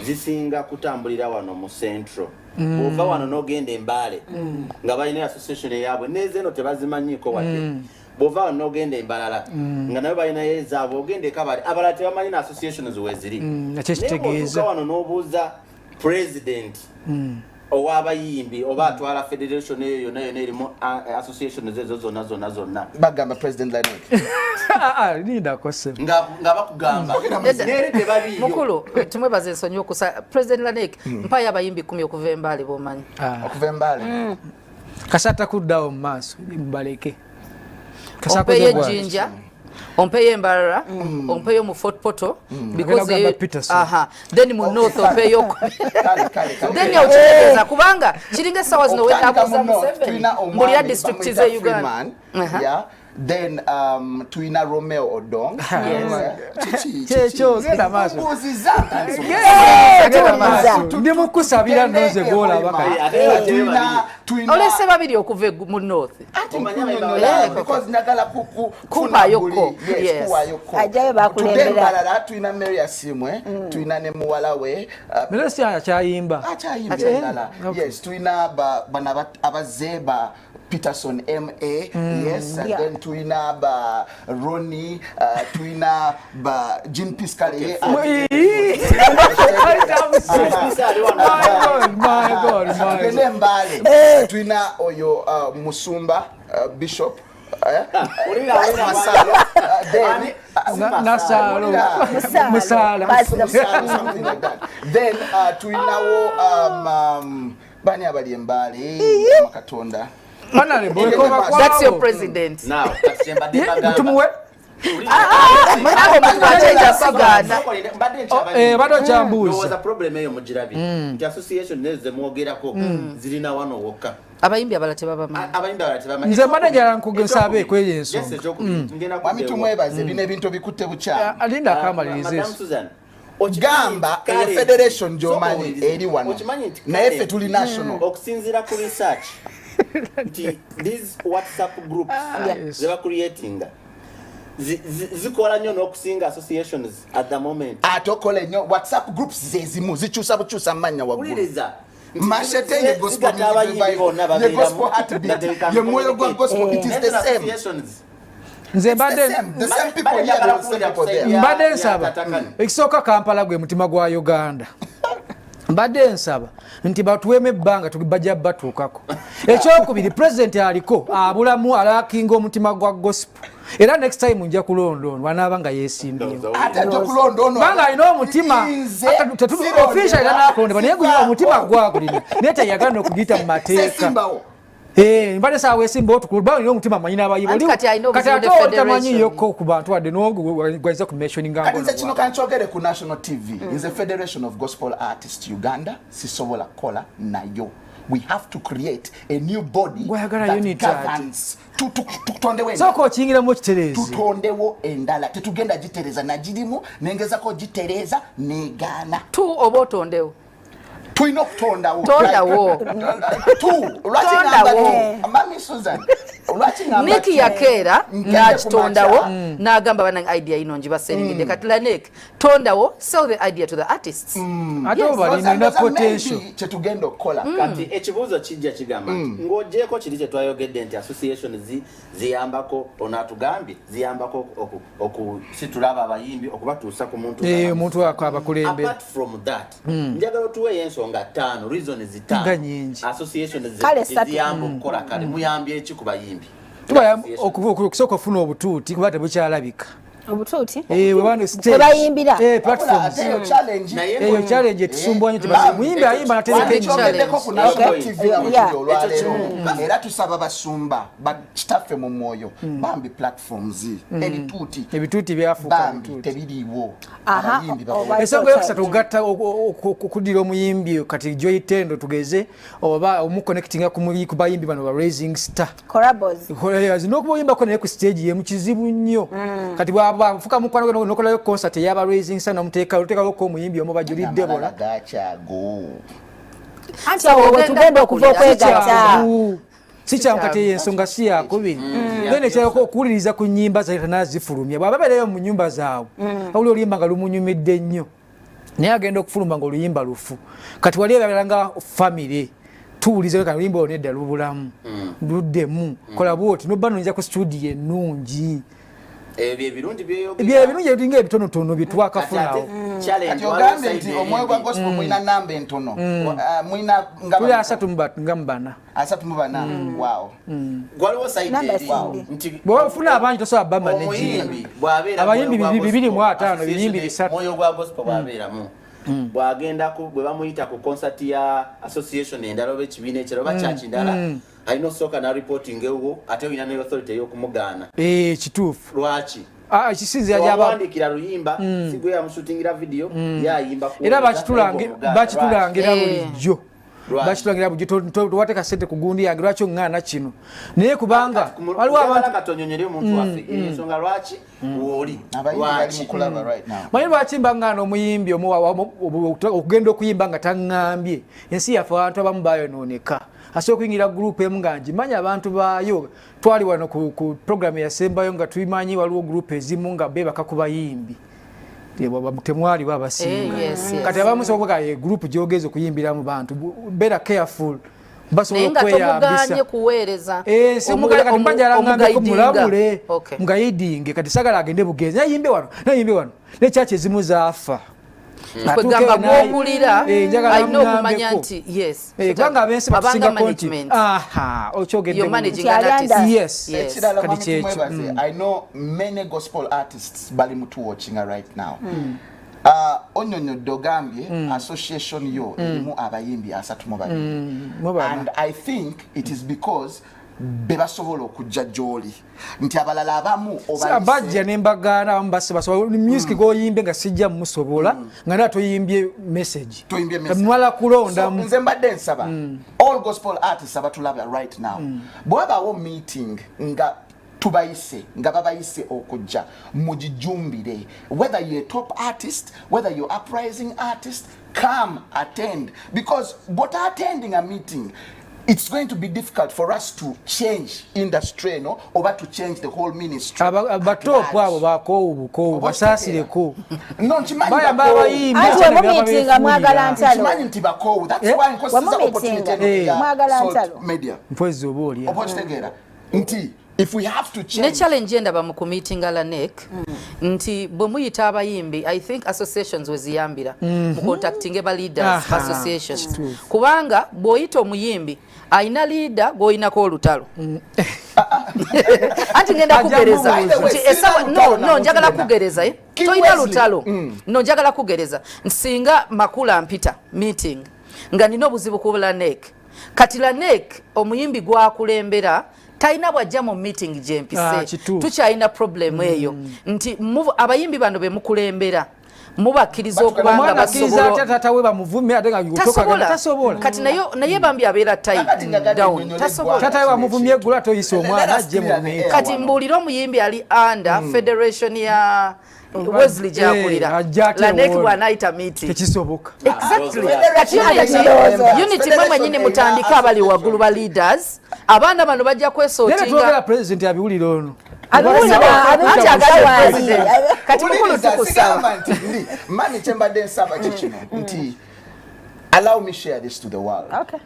zisinga kutambulira wano mu central. Bw'ova wano n'ogenda Embaale nga balina association eyaabwe, n'ezeeno tebazimanyiiko wadde. Bw'ova wano n'ogenda Embalala nga nayo balinayo ezaabwe, ogenda Ekabale abalala tebamanyi na associations weeziri. Nakyo Naye kitegeeza. bw'otuuka wano n'obuuza president ow'abayimbi oba atwala federation eyo yonna yonna erimu associations ezo zonna zonna zonna, Bagamba President Lanek. Ah, ah, lindako ssebo. Nga bakugamba neeri tebaliiyo. Mukulu, tumwebaza ensonyi okusa President Lanek. Mpayo abayimbi 10 okuva Embaale bomanyi. Ah, Okuva Embaale? Kasata kuddawo mu maaso, baleke. Ompeyo Ejjinja, ompeyo Embalala, ompeyo mu Fort Portal because Agenda kugamba Peterson. Aha, then mu north ompeyo. Kale, kale, kale. Then okitegeeza kubanga kiringa essaawa zino Okutandika wenabuuza mu north, Museveni tulina omwami mbulira district bamuyita ze Uganda. Freeman, yeah. Then tulina Romeo Odong. Kiki, Kyekyo, kiki? genda maaso. Mbuuziza. Genda maaso. Ndi mukusabira nnoze gw'olaba kati. Ate Tulina Olese babiri okuva mu north. Anti Omanyi nkunyonyola, abayimbi because njagala Kuwayoko. kufuna buli- yes, kuwayoko. Ajjayo bakulembera. Tudde Mbarara, tulina Mary Asimwe, tulina ne muwala we Naye si akyayimba? Akyayimba endala. Yes, tulina bano abazze ba Peterson ma, yes, and then tulina ba Ronnie, tulina ba Jean Piscale. My God, my God, my God. Tugende Mbale, tulina oyo Musumba, Bishop Masalo, then Nasalo. Musalo. Musala. Pastor. Musalo, something like that. Then tulinawo bani abali Embaale, Katonda. Honorable, wekoma That's your kwabo. president. Now, kati kye mbadde mbagamba. Tumuwe. Naawe omuntu akyeja sigaana. Mbadde Badde okyambuuza. Ndowooza problem eyo mugirabye nti association nezo zemwogerako zirina wano wokka. Abayimbi abalala tebabamanyi. Abayimbi abalala tebamanyi. Nze mbadde njagala nkugesabe kw'eyo ensonga. Yes, ekyokubiri. Ngenda Mwami kudda ewa. Tumwebaze, bino ebintu bikutte bukyamu. Alinda akamaliriza Madam eso. Susan, Gamba eyo federation gy'omanyi eri wano, okimanyi nti naye kale, ffe tuli national. Okusinziira ku research nti these WhatsApp groups ze bacreatinga zikola nnyo n'okusinga associations at the moment. Ate okola ennyo, WhatsApp groups zezimu zikyusa bukyusa mannya waggulu. Wuliriza. Mashete ye gospel music revival, ye gospel heartbeat, ye mwoyo gwa gospel, it is the same. Nze mbadde The same, the same people here, the same people there. Mbadde nsaba, ekisooka, Kampala gwe mutima gwa Uganda. Mbadde nsaba nti batuwemu ebbanga, bajja batuukako. Ekyokubiri, pulezidenti aliko abulamu alakinga omutima gwa gospel, era next time nja kulonda ono anaaba nga yeesimbyewo. Ate ajja kulonda ono. Kubanga alina omutima. Nze Official tanakulondebwa, naye guno omutima gwagulina, naye teyagana okugiyita mu mateeka. Sesimbawo. Eh, mbadde saawa esimba otukulu olina omutima manyi n'abayiba. Anti kati alina kati obuzibu ate ne oli tamanyi federation. yokka ku bantu wadde n'ogwo gwaiza ku mentioninga. Kati nze kino kankyogere ku national TV. Nze Federation of Gospel Artists Uganda sisobola kukola nayo. We have to create a new body Gwayagala that unit ati. governs. Tutondewo endala. Sooka okiyingiramu okitereezi. Tutondewo endala. Tetugenda gitereza, nagirimu nengezako gitereeza negaana. Tu oba otondewo? Tulina okutondawo. Tondawo. Tu lwaki ngamba Tondawo. tu? Mami Susan, Nick yakeera n'akitondawo n'agamba, "Banange, idea ino ngibaseringidde." Kati Lanek, tondawo, sell the idea to the artists. Ate obalina potential. Kyetugenda okukola. Kati ekibuuzo kijja kigamba nti, ng'ogyeko kiri kye twayogedde nti association ziyambako, ono atugambye ziyambako okusitula abo abayimbi, okubatuusa ku muntu. Eh, omuntu ako abakulembera. Apart from that, njagala otuweeyo ensonga ttaano, reason Nga zitaano nnyingi. association Kale ssatu. ziyamba okukola. Kale muyambye eki ku bayimbi? Okusooka ofuna obutuuti, kuba tebukyalabika. Obutuuti? Eh, webano stage. Kwe bayimbira. Eh, platforms. Ate eyo challenge. Eyo challenge etusumbwa nnyo, tebasi muyimbi ayimba natereka Twandikyogeddeko ku National TV awo tuli olwaleero. Mm. Era tusaba basumba bakitaffe mu mwoyo, bambi, platforms, ebituuti. Ebituuti byafuuka Bambi, bituuti. tebiriiwo. Aha, Abayimbi Ensonga yokusatu, okugatta, okuddira omuyimbi kati Joy Tendo tugeze, oba omuconnectinga ku bayimbi bano ba rising star. Collabos. N'okuba oyimbako naye ku stage yemu kizibu nnyo. Kati bwafuka mukwano gwe, nokolayo concert eyaba rising star, nomuteeka, oteekako omuyimbi omu bajulidde Amalala bola. gakyago. Anti awo wetugenda okuva okwegatta. Kyangu, si kyangu. Kati eyo ensonga si yakubiri. Then ekyalako okuwuliriza ku nyimba zaye tanazifulumya, bw'aba beerayo mu nyumba zaabwe, awuli oluyimba nga lumunyumidde nnyo, naye agenda okufuluma nga oluyimba lufu. Kati wali ebabeera nga famire, tuwuliza kati oluyimba olwo nedda, lubulamu, luddemu, kola bwoti, nobba noyinza ku studio ennungi. Ebyo ebirungi byeyogera. Ebyo ebirungi ebinga ebitonotono byetwakafunawo. Kati ogambye nti omwoyo gwa gospel mulina namba entono. Mulina nga Tuli 34. 34, wow. Waliwo side Namba eri simbi. nti Bw'ofuna abangi tosobola ba managing. Omuyimbi bw'abeera Abayimbi mwoyo gwa 205, gospel, biyimbi 300. mwoyo gwa gospel bw'abeeramu, bw'agenda bwe bamuyita ku concert ya association endala oba ekibiina ekirala oba church endala, alina osooka na reporting ewwo, ate olina ne authority ey'okumugaana. Eh, kituufu. Lwaki? Ah, ekisinzira gyaba Wawandiikira luyimba, sigwe yamushootingira video, yayimba. Era bakitulangira bulijjo. Lwaki? Bakitulangira bulijjo, towateeka sente ku gundi yange, lwaki oŋŋaana kino? Naye kubanga waliwo abantu Katonyonyere omuntu waffe ensonga lwaki wooli. Abayimbi bali Lwaki? mukulaba right now. Manyi lwaki mba ŋŋaana omuyimbi omu okugenda okuyimba nga taŋŋambye? Ensi yaffe abantu abamu bayonooneka. Asobola okuyingira gurupu emu nga ngimanyi abantu baayo. Twali wano ku program eyasembayo nga tubimanyi, waliwo gurupu ezimu nga beebaka ku bayimbi. Temwaliwo abasinga. Eh, yes. Kati abamu sobola gurupu gyogeza okuyimbira mu bantu, beera careful, basobola Naye nga okweyambisa. tomuganye kuweereza. Eh, si mugale kati mbanja alangambeko Omuguidinga. mulabule, muguidinge. Kati sagala agende bugenzi, nayimbe wano, nayimbe wano, ne kyaki ezimu zaafa. Kwegamba gw'okulira Eh, njagala alina okumanya mugambeko. nti yes. Eh, kubanga abensi Abanga batusingako nti management. aha, okyogedde You're bulungi. managing an artist. Yes. Ekirala, Kati mwami kyekyo. Tumwebaze, I know many gospel artists bali mutu watching right now. Onyonyodde, ogambye association yo erimu abayimbi 32. Mu bana. And I think it is because be basobola okujja gy'oli, nti abalala abamu obayise- Bajja nembagaana, abamu basobola music goyimbe nga sijja musobola, nga naye toyimbye message. Toyimbye message. Mwala So, kulondamu. nze mbadde nsaba all gospel artists abatulaba right now, bwabaawo meeting nga tubayise, nga babayise okujja, mugijumbire. Whether you're a top artist, whether you're uprising artist, come attend, because but attending a meeting, it's going to be difficult for us to change industry eno oba to change the whole ministry. Abatoopu abo bakoowu bukoowu. Oba Basaasireko. No, nkimanyi Bayamba bakoowu. abayimbi. Anti ate ne wemumiitinga mwagala ntalo. Nkimanyi nti bakoowu. That's Eh? why nkozesa Wemumiitinga, opportunity eno ya mwagala Salt ntalo. Media. Mpwezi oba olya. Oba okitegeera nti if we have to Ne change challenge endaba mu kumeetinga Lanek nti bwe muyita abayimbi, I think associations we ziyambira mu contacting ba leaders, associations, kubanga bw'oyita omuyimbi alina leader gw'oyinako olutalo, anti ngenda Ajja kugereza mubuuza. nti esawa Sirina lutalo no na no, njagala muntu. kugereza, eh? King Toyina Wesley. lutalo. No, njagala kugereza, singa Makula mpita meeting nga nina obuzibu ku Lanek. Kati Lanek omuyimbi gwakulembera talina bwajja mu meeting gyempise. Ah, kituufu. Tukyalina problem eyo nti abayimbi bano bemukulembera. Mubakkiriza okubanga Omwana akkiriza basobola atya taata we bamuvume ate nga tasobola tasobola? Kati naye bambi abeera tied Kakati njagadde down, nnyonnyole tasobola. eggwanga. Taata we bamuvumye eggulo, ate oyise omwana Let us ajje mu clear the meeting. air. Kati mbuulire, omuyimbi ali under federation ya Wesley gyakulira, Ajja ate Lanek ewoono. bw'anaayita meeting? Tekisoboka. Exactly. Federation Kati Ndowooza. unity, mwe mwennyini mutandike, abali waggulu ba leaders, abaana bano bajja Naye kwesortinga. twogera, president abiwulira ono. Abiwulira, Anti abiwulira. agambye Waali. president. Kati mukulu, Wuliriza, tukusaba. sigamba nti ndi mami, kyembadde nsaba kikino nti allow me share this to the world. Okay.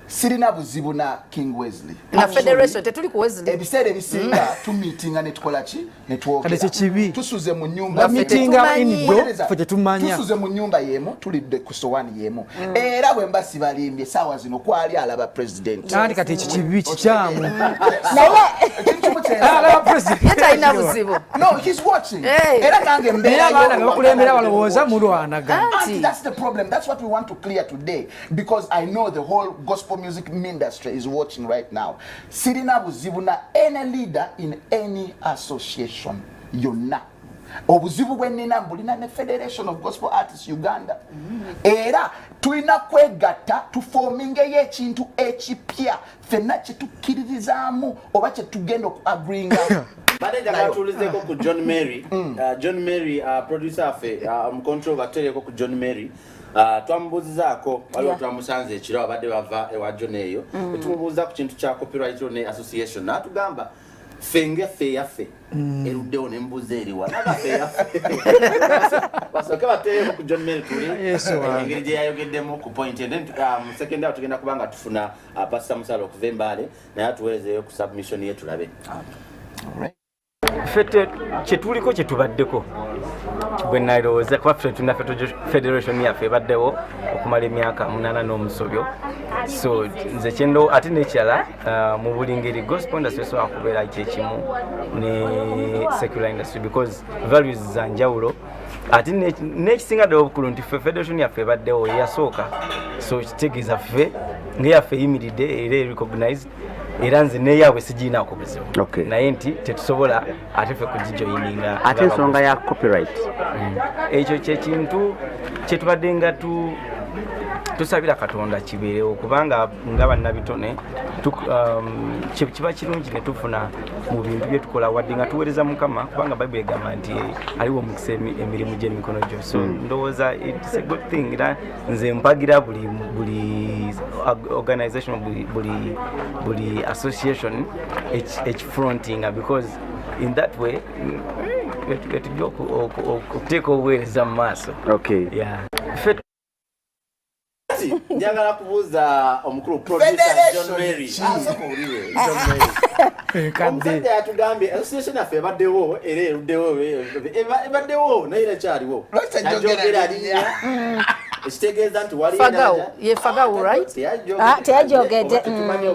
Sirina buzibu na King Wesley. Na federation, tetuli ku Wesley. Ebiseera ebisinga tumiitinga ne tukola ki ne Kati ekyo kibi. Tusuze mu nyumba Nga Meetinga tetumanyi. indoor, Wuliriza, ffe tetumanya. Tusuze mu nyumba yemu, tulidde ku sowaani yemu, era bwe mba sibalimbye, saawa zino kwali alaba president. Anti kati ekyo kibi, kikyamu. Naye Ekintu kimu kye nsaba. Alaba president. Ye talina buzibu. No, he's watching. Hey. Era nange Naye mbeerayo. abaana be bakulembera balowooza mulwanagana. Auntie, that's the problem. That's what we want to clear today because I know the whole gospel music industry is watching right now. Sirina buzibu na any leader in any association yonna. Obuzibu bwe nnina mbulina ne Federation of Gospel Artists Uganda. Era tulina kwegatta tuformingeyo ekintu ekipya ffenna kye tukkiririzaamu oba kye tugenda okuagreeinga. Badde njagala tuwulizeko ku John Mary. John Mary, producer waffe, omucontrol, batuteereko ku John Mary. Twamubuuzizaako waliwo twamusanze ekiro, abadde bava ewa John eyo, etumubuuza ku kintu kya copyright ne association, n'atugamba ffe ngeffe eyaffe eruddewo. Nemubuuza eriwa, naga ffe eyaffe. Basooke bateereko ku John Mary tuli Yesu wange. engeri gye yayogeddemu ku point. And then second hour tugenda kuba nga tufuna Pastor Musala okuva Embaale, naye atuweerezeyo ku submission ye tulabe. Ffe kyetuliko kyetubaddeko bwe nalowooza, kuba ffe tulina federation yaffe ebaddewo okumala emyaka 8 n'omusobyo. So nze kyendo ate n'ekirala, mu buli ngeri gospel industry esobola kubeera kyekimu ne secular industry because values za njawulo. Ate n'ekisinga ddala obukulu nti ffe federation yaffe ebaddewo eyasooka, so kitegeeza ffe ngeyaffe eyimiridde era recognized, era nze neyaabwe sigiinaako buzibu. Naye nti tetusobola ate ffe kugijoyininga. Ate ensonga ya copyright? Ekyo kyekintu kyetubadde nga tusabira Katonda kibeerewo, kubanga nga bannabitone kiba kirungi ne tufuna mu bintu byetukola wadde nga tuweereza Mukama, kubanga Bayibuli egamba nti aliwo omukisa emirimu gy'emikono gyo. So ndowooza it's a good thing, era nze mpagira buli organization, buli association ekifrontinga, because in that way etujja okuteeka obuweereza mu maaso. Yeah. Ffe Njagala kubuuza omukulu producer Federation John Mary. ki? Ah, sooka owulire, John Mary. Enkadde. Omusajja yatugambye association yaffe ebaddewo era eruddewo, ebaddewo naye era ekyaliwo. Lwaki tajogera Tajogera linnya? linnya, ekitegeeza nti waliyo Fagao, endala. ye Fagao, right? Ah, teyajogedde. Oba tetumanyi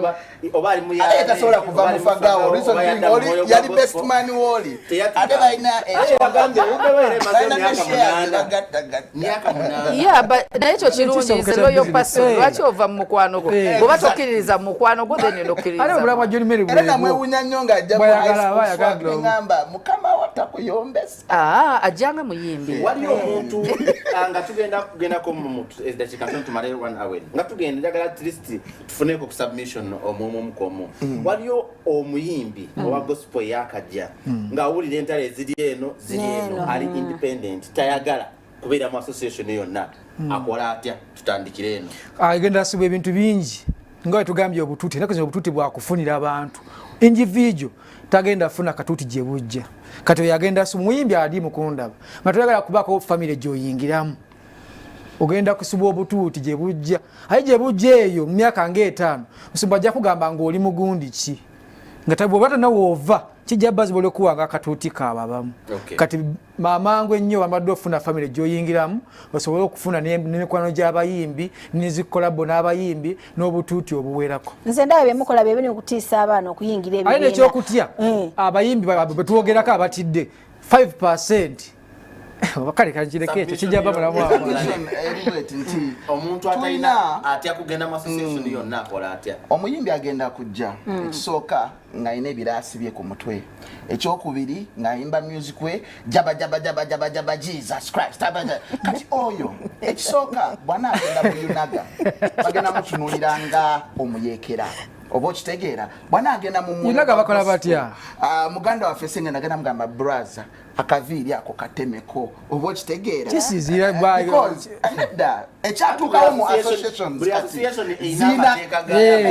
oba ali mu Ate tasobola kuva mu Fagao. Reason being, oli yali best man wooli, ate balina Yagambye eruddewo era emaze balina ne emyaka shares 8. bagattagatta. Myaka 8. Yeah, but naye ekyo kirungi, Kisoboka is a loyal kya person. business. Lwaki ova mu mukwano gwo? Bw'oba tokkiririza mu mukwano gwo, then Ate obulamu bwa onokkiririza. John Mary Era bwebwo. namwewunya nnyo ng'ajja mu Bw'ayagala, high school bw'ayagala. swag, neŋŋamba Mukama wo takuyombesa. Ah, ajjanga muyimbi. Waliyo omuntu, nga tugenda kugendako mu eddakiika ntono tumale one hour, nga tugenda, njagala at least tufuneko ku submission omwomu omu kwomu. Waliyo omuyimbi owa gospel eyakajja ng'awulira entalo eziri eno ziri eno, Neno. ali independent, tayagala kubeera mu association yonna, akola atya? Tutandikire eno. Agenda asibwa ebintu bingi nga wetugambye obutuuti. Ennaku zino obutuuti bwakufunira abantu individual, tagenda funa katuuti gye bujja. Kati oyo agenda muyimbi ali mukundaba nga toyagala kubaako famire gyoyingiramu, ogenda kusibwa obutuuti gye bujja. Aye gye bujja eyo mu myaka ngaetaano, musumba ajja kugamba ngaoli mugundi ki, nga bwoba tonawoova kijja bazibola okuwanga akatuuti kaabwe abamu. Kati amangu ennyo bambadde ofuna famire gyoyingiramu, osobole okufuna n'emikwano gy'abayimbi nezikolabo n'abayimbi n'obutuuti obuwerako. Nze ndaba byemukola bye biri okutiisa abaana okuyingira Aye ebibiina. Nekyokutya, abayimbi betwogerako abatidde 5. Kale kankireke ekyo kijja bamulamu. Nti omuntu atalina atya kugenda mu association yonna akola atya? Omuyimbi agenda kujja, ekisooka ng'alina ebiraasi bye ku mutwe, ekyokubiri ng'ayimba music we jaba jaba jaba jaba jaba Jesus Christ. Kati oyo ekisooka bw'anaagenda mu UNAGA bagenda mutunuulira nga omuyeekera, oba okitegeera, bw'anaagenda mu UNAGA bakola batya? Muganda waffe Sengenda agenda mugamba, "Braza, akaviiri ako katemeko," oba okitegeera? Kisiziira. Nedda, ekyatuukawo mu associations zina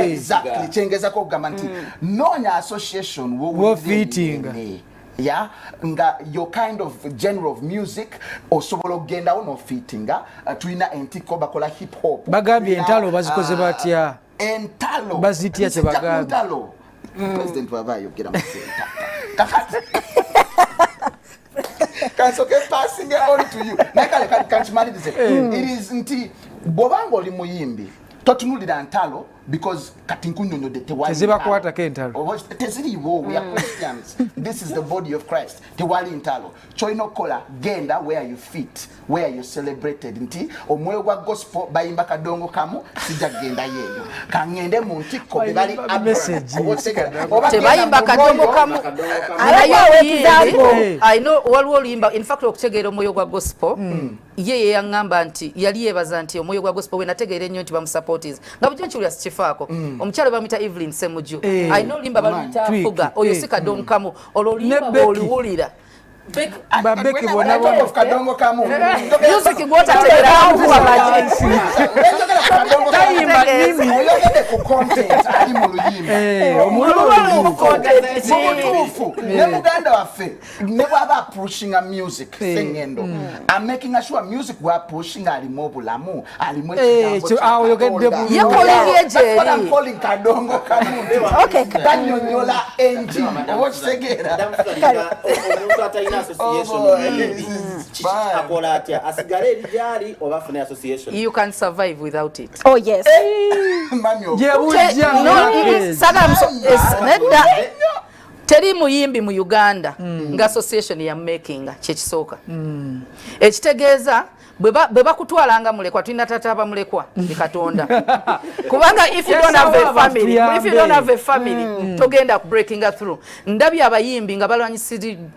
exactly kyengezako okugamba nti noonya association wofitinga ya nga your kind of genre of music osobola okugendawo nofitinga. Tulina Entikko, bakola hip hop. Bagambye entalo bazikoze batya? Entalo Bazitya kyebagambye. Ntalo president waba ayogera musenta kakati kansoke passing on to you, naye kale kankimalirize. It is nti bw'obanga oli muyimbi totunulira ntalo because kati nkunyonyodde tewali Tezibakwatako entalo. Teziriwo. We are Christians, this is the body of Christ. Tewali ntalo. Kyolina okukola, genda where you fit, where you celebrated, nti omwoyo gwa gospel bayimba kadongo kamu, sijja kugendayo eyo, kaŋŋende mu ntikko be bali. Tebayimba kadongo kamu, naye oluyimbi alina waliwo oluyimba. In fact, okutegeera omwoyo gwa gospel, ye yeyaŋŋamba nti yali yeebaza nti omwoyo gwa gospel we nategeera ennyo nti bamusupporters nga bulijjo nkiwulira sikifaako. Omukyalo bamuyita Evelyn Semuju, alina oluyimba baluyita Fuga. Oyo si kadongo kamu, olwo oluyimba bw'oluwulira Babeki bonna bonna. Kadongo kamu. Music gwotategeera kuba bagi. Tayimba nnimi. Oyogedde ku content ali mu luyimba. Omulungi. Mubutuufu ne muganda waffe ne bwaba apushinga music Sengendo, I'm making sure music bwapushinga alimu obulamu, alimu ekigambo kya Awo oyogedde Katonda. bulungi. Yekola That's what I'm ebyegyeri. calling kadongo kamu, banyonyola enjiri, oba okitegeera? Omuntu atalina association Oh, boy. muyimbi, This is kiki bad. akola atya? Asigale eri gyali oba afune association? You can survive without it. Oh yes. Mami. Gye bujja. No, saga nedda, teri muyimbi mu Uganda nga association ya makinga. Kyekisooka ekitegeeza bwe bakutwalanga mulekwa, tulina tata bamulekwa ni Katonda, kubanga if you don't have a family, if you don't have a family, togenda breaking through. Ndabye abayimbi nga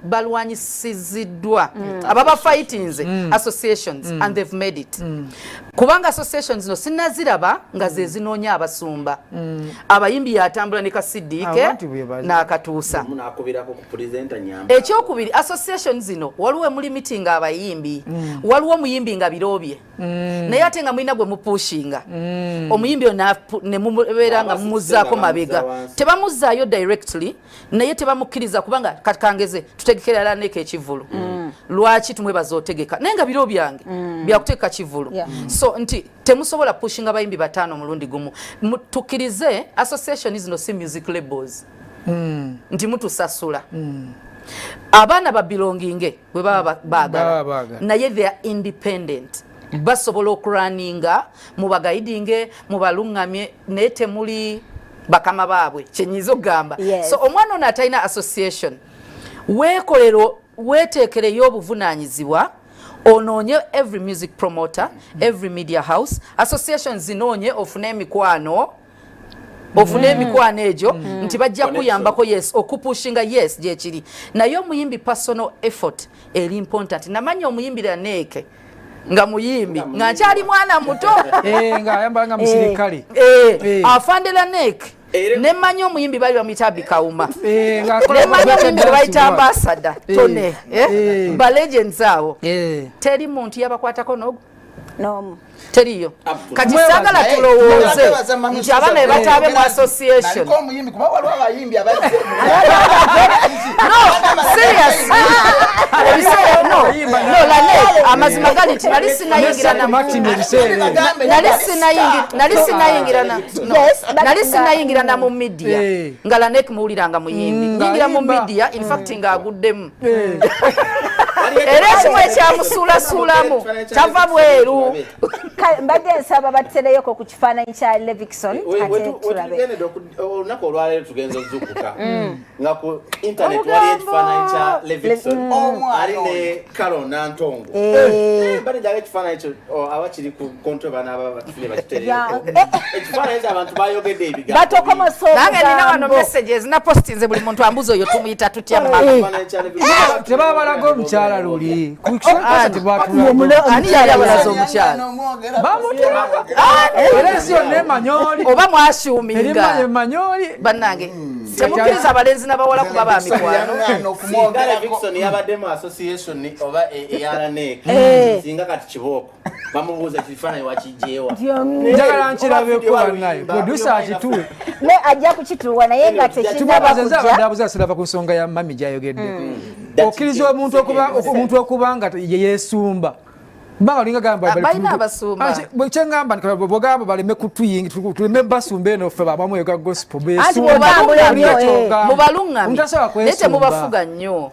balwanyisiziddwa ababa fightinze associations and they've made it, kubanga associations no sinaziraba nga ze zinoonya abasumba. Abayimbi yatambula ne kasiddiike Abantu bwe bazi. n'akatuusa. Munakubirako ku presenter nyamba. Ekyokubiri, association zino waliwo emuli meeting abayimbi, waliwo omuyimbi nga birobye, naye ate nga mulina gwe mupushinga omuyimbi oyo ne mubeera nga Aba mumuzzaako nga mabega. bamuzza wansi. Tebamuzzaayo directly, naye tebamukkiriza, kubanga kati kangeze tutegekera Laneka ekivulu, lwaki tumwebaza otegeka, naye nga biro byange byakutegeka kivulu. So nti temusobola pushinga bayimbi bataano omulundi gumu. Tukkirize association zino si music labels nti mutusasula. Abaana babelonginge bwe baba Baba baagala, baagala. naye they are independent, basobola okuraninga, mubaguidinge, mubaluŋŋamye, naye temuli bakama baabwe, kyenyiza okugamba. So omwana ono atalina association, weekolero, weeteekereyo obuvunaanyizibwa, onoonye every music promoter, every media house, association zinoonye, ofune emikwano, ofune emikwano egyo nti bajja kuyambako, yes, okupushinga, yes, gyekiri. Naye omuyimbi personal effort eri important. Namanya omuyimbi Laneeke nga muyimbi nga nkyali mwana muto. Eh, nga ayambala nga musirikale. Afande Laneeke, nemanya omuyimbi bali bamuyita Abikawuma, Eh, ng'akola nemanya omuyimbi gwe bayita dance. Ambassador Tone, ba legends abo, teri muntu yabakwatako nogu. N'omu. Teriyo. Kati Mwebaza. saagala tulowooze nti abaana be bataabe mu association. Naliko omuyimbi, kuba waliwo abayimbi abazze. No, serious, ebiseera no Lane, amazima gali nti nali sinayingira na Martin ebiseera ebyo. Nali sinayingira na no. Yes, but Nali sinayingira na mu media nga Lanek muwulira nga muyimbi, nyingira mu Ng'ayimba. media, in fact ng'aguddemu. Era ekimu ekyamusuulasuulamu tava bweru. Mbadde nsaba batereyoko ku kifaananyi kya Levixone ate tulabe. Olunaku olwaleero tugenza ozuukuka nga ku internet waliyo ekifaananyi kya Levixone ali ne Carol Nantongo. Mbadde njagala ekifaananyi ekyo aba kiri ku control banaaba batufune bakiteereyoko. Ekifaananyi ekyo abantu bayogedde ebigambo. Batokomosa Nange nina wano obugambo. Messages na postinze, buli muntu ambuza oyo tumuyita tutya mama. Ekifaananyi kya Levixone. Tebabalaga omukyala luli. Ku Ani yali abalaza omukyala? Bamutulaga era ensi yonna emanyoli. Oba Erimanya mwashuminga. Emanyoli. Bannange, temukkiriza abalenzi n'abawala kuba ba mikwano. Singa Levixone yabadde mu association oba eya Lanek, singa kati kibooko bamubuuza ekifaananyi wakijjeewa. Njagala nkirabeko bannaye, producer akituwe. Ne ajja kukituwa naye nga tekinnaba Tumwebaze, nze abadde kujja. abuza sirava ku nsonga ya mami gyayogeddeko. Okkiriza omuntu okuba nga ye yeesumba mbanga olinga gamba Ah, balina abasumba. Kyeŋŋamba nti bwogamba baleme kutuyingi, tuleme basumba eno ffe bamwoyo ga gospel. Anti bw'otambula nnyo, eh. Mubaluŋŋamye Omuntu asobola naye kwesumba. temubafuga nnyo.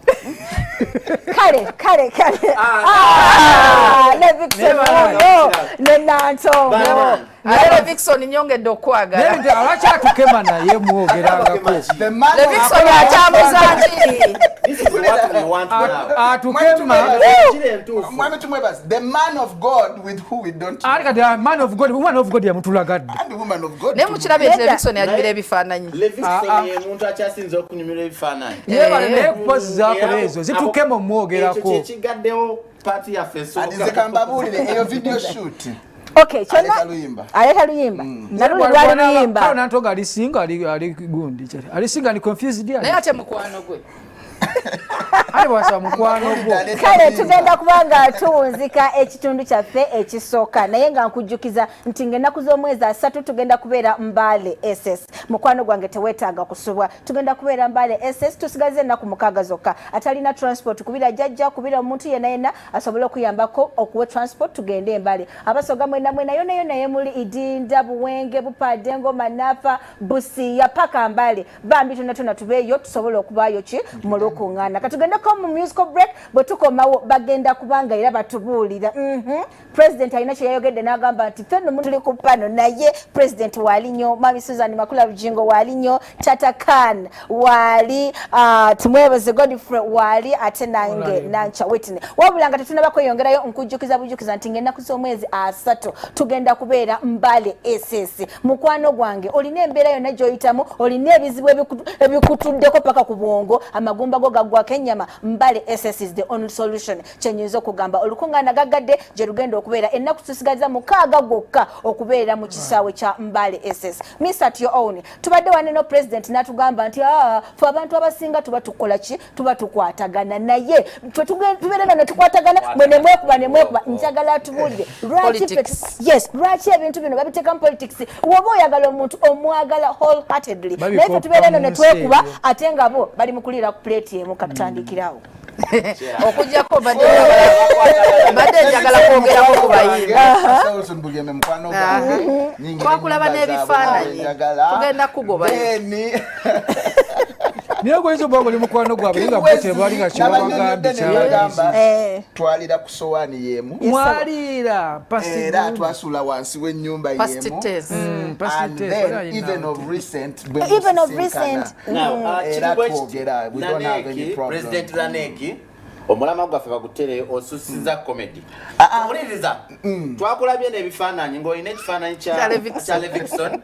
Kale kale kale. Ah, Levixone ono ne Nantongo. Ate Levixone nyongedde okwagala. Naye nti alwakyatuukema naye mwogerangako. Levixone atambuza njiri. This is what we want now. Atukema. Kiri entuufu. Mwami Tumwebaze, the man of God with who we don't Ali kati ah, man of God, woman of God yamutulagadde. And the woman of God. Naye mukirabye nti Nedda. Levixone anyumira ebifaananyi. Levixone ye muntu akyasinze okunyumirwa ebifaananyi. Yebale, naye pozi zakola ezo zitukema Ekyo omwogerako. kyekigaddewo paati yaffe And nze esooka. kambabuulire eyo video shoot. Okay, kyonna Aleeta luyimba. Aleeta luyimba. Naluli lwali luyimba. Nantongo alisinga ali gundi kyali alisinga ni confused ali. Naye ate mukwano gwe. Ali bwasaba mukwano gwo. Aleeta Kale luyimba. tugenda kuba nga tuwunzika ekitundu kyaffe ekisooka, naye nga nkujjukiza nti ng'ennaku z'omwezi 30 tugenda kubeera Mbale SS. Mukwano gwange, teweetaaga kusubwa, tugenda kubeera Mbale SS. Tusigaze ennaku 6 zokka. Atalina transport, kubira jjajja, kubira omuntu yenna yenna asobole okuyambako okuwa transport tugende Embale. Abasoga mwena mwena yona yona ye muli, Idinda, Buwenge, Bupadengo, Manafa, Busiya paka Mbale, bambi tona tona tubeeyo tusobole okubaayo ki mu lukuŋŋaana. Katugendeko mu musical break. Bwe tukomawo bagenda kubanga era batubuulira. President alina kye yayogedde n'agamba nti ffe nno tuli ku pano, naye president waali nnyo, mami Susan Makula Bujingo waali nnyo, Tata Khan waali, Tumwebaze Godfrey waali, ate nange Nancha Whitney. Wabula nga tetunaba kweyongerayo, nkujjukiza bujjukiza nti ng'ennaku z'omwezi 30 tugenda kubeera Mbale SS. Mukwano gwange, olina embeera yonna gy'oyitamu, olina ebizibu ebikutuddeko paka ku bwongo, amagumba go gaggwako ennyama, Mbale SS is the only solution. Kyenyinza okugamba, olukuŋŋaana gaggadde gye lugenda okubeera. Ennaku tusigaza 6 gwokka okubeera mu kisaawe kya Mbale SS. Miss at your own. Tubadde wane no president n'atugamba nti fe abantu abasinga tuba tukola ki, tuba tukwatagana, naye ffe tubeera nga netukwatagana, mwe ne mwekuba ne mwekuba. Njagala atubuulire lwaki ffe Politics. Yes, lwaki ebintu bino babiteeka mu politics? Woba oyagala omuntu, omwagala wholeheartedly, naye ffe tubeera eno ne Babikopa mu nsi twekuba ebyo. Ate nga bo bali mu kuliira ku plate emu. Katutandikirawo. Okujjako mbadde njagala kwogerako ku bayimbi. Wilson Bugembe mukwano gwange. Nyingira Twakulaba ennyumba n'ebifaananyi. zaabwe njagala. Tugenda kugobayo. Then, Naye gwoyinza okuba nga oli mukwano gwabwe naye nga bo tebali nga kyebabagambye Nabagamba, kyabalizi. Twalira ku sowaani y'emu. Mwaliira. Era twasula wansi w'ennyumba Past y'emu. tense. And then even of recent bwe Even of musisinkana, recent. Now, era kiri bwe kiti. twogera, we don't have any Laneki, problem. President Laneki, omulama gwaffe bagutereyo osusiza comedy. Owuliriza, twakulabye n'ebifaananyi ng'olina ekifaananyi Kya Levixone. Kya Levixone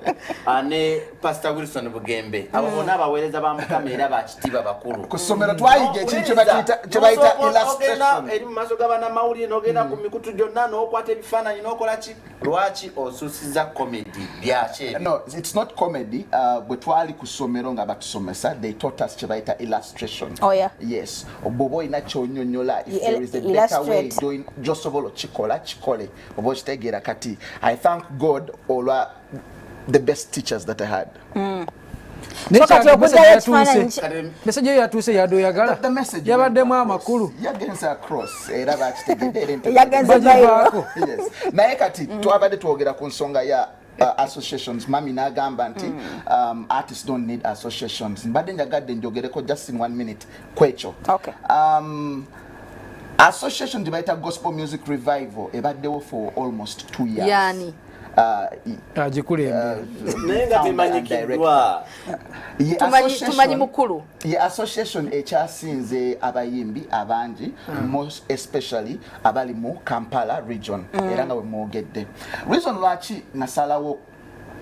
ne Pastor Wilson Bugembe. Abo bonna abaweereza ba Mukama era bakitiibwa bakulu. Ku ssomero twayiga ekintu kye bayita N'osooka ogenda illustration. eri mu maaso g'abannamawulire n'ogenda ku mikutu gyonna n'okwata ebifaananyi n'okola ki? Lwaki osusiza comedy? Byaki ebyo? No, it's not comedy. Bwe twali ku ssomero nga batusomesa, they taught us kye bayita illustration. Oh, yeah. Yes, bw'oba olina kyonyonyola, if You there is a better way illustrate. Gy'osobola okikola, kikole oba okitegeera. Kati I thank God olwa the best teachers that I had. So kati okugyayo ekifaananyi Message eyo yatuuse yadde oyagala. The message Yabaddemu went across. amakulu. Yagenze across era bakitegedde era Yagenze Bagivaako. Yes. Naye kati twabadde twogera ku nsonga ya associations. Mami n'agamba nti artists don't need associations. Mbadde njagadde njogereko just in one minute kwekyo. Association gye bayita Gospel Music Revival ebaddewo for almost 2 years. Yani? Agikulembera. Naye nga temanyikiddwa. Ye Tumanyi mukulu. Ye association ekyasinze abayimbi abangi, most especially abali mu Kampala region. Era nga bwe mwogedde, reason lwaki nasalawo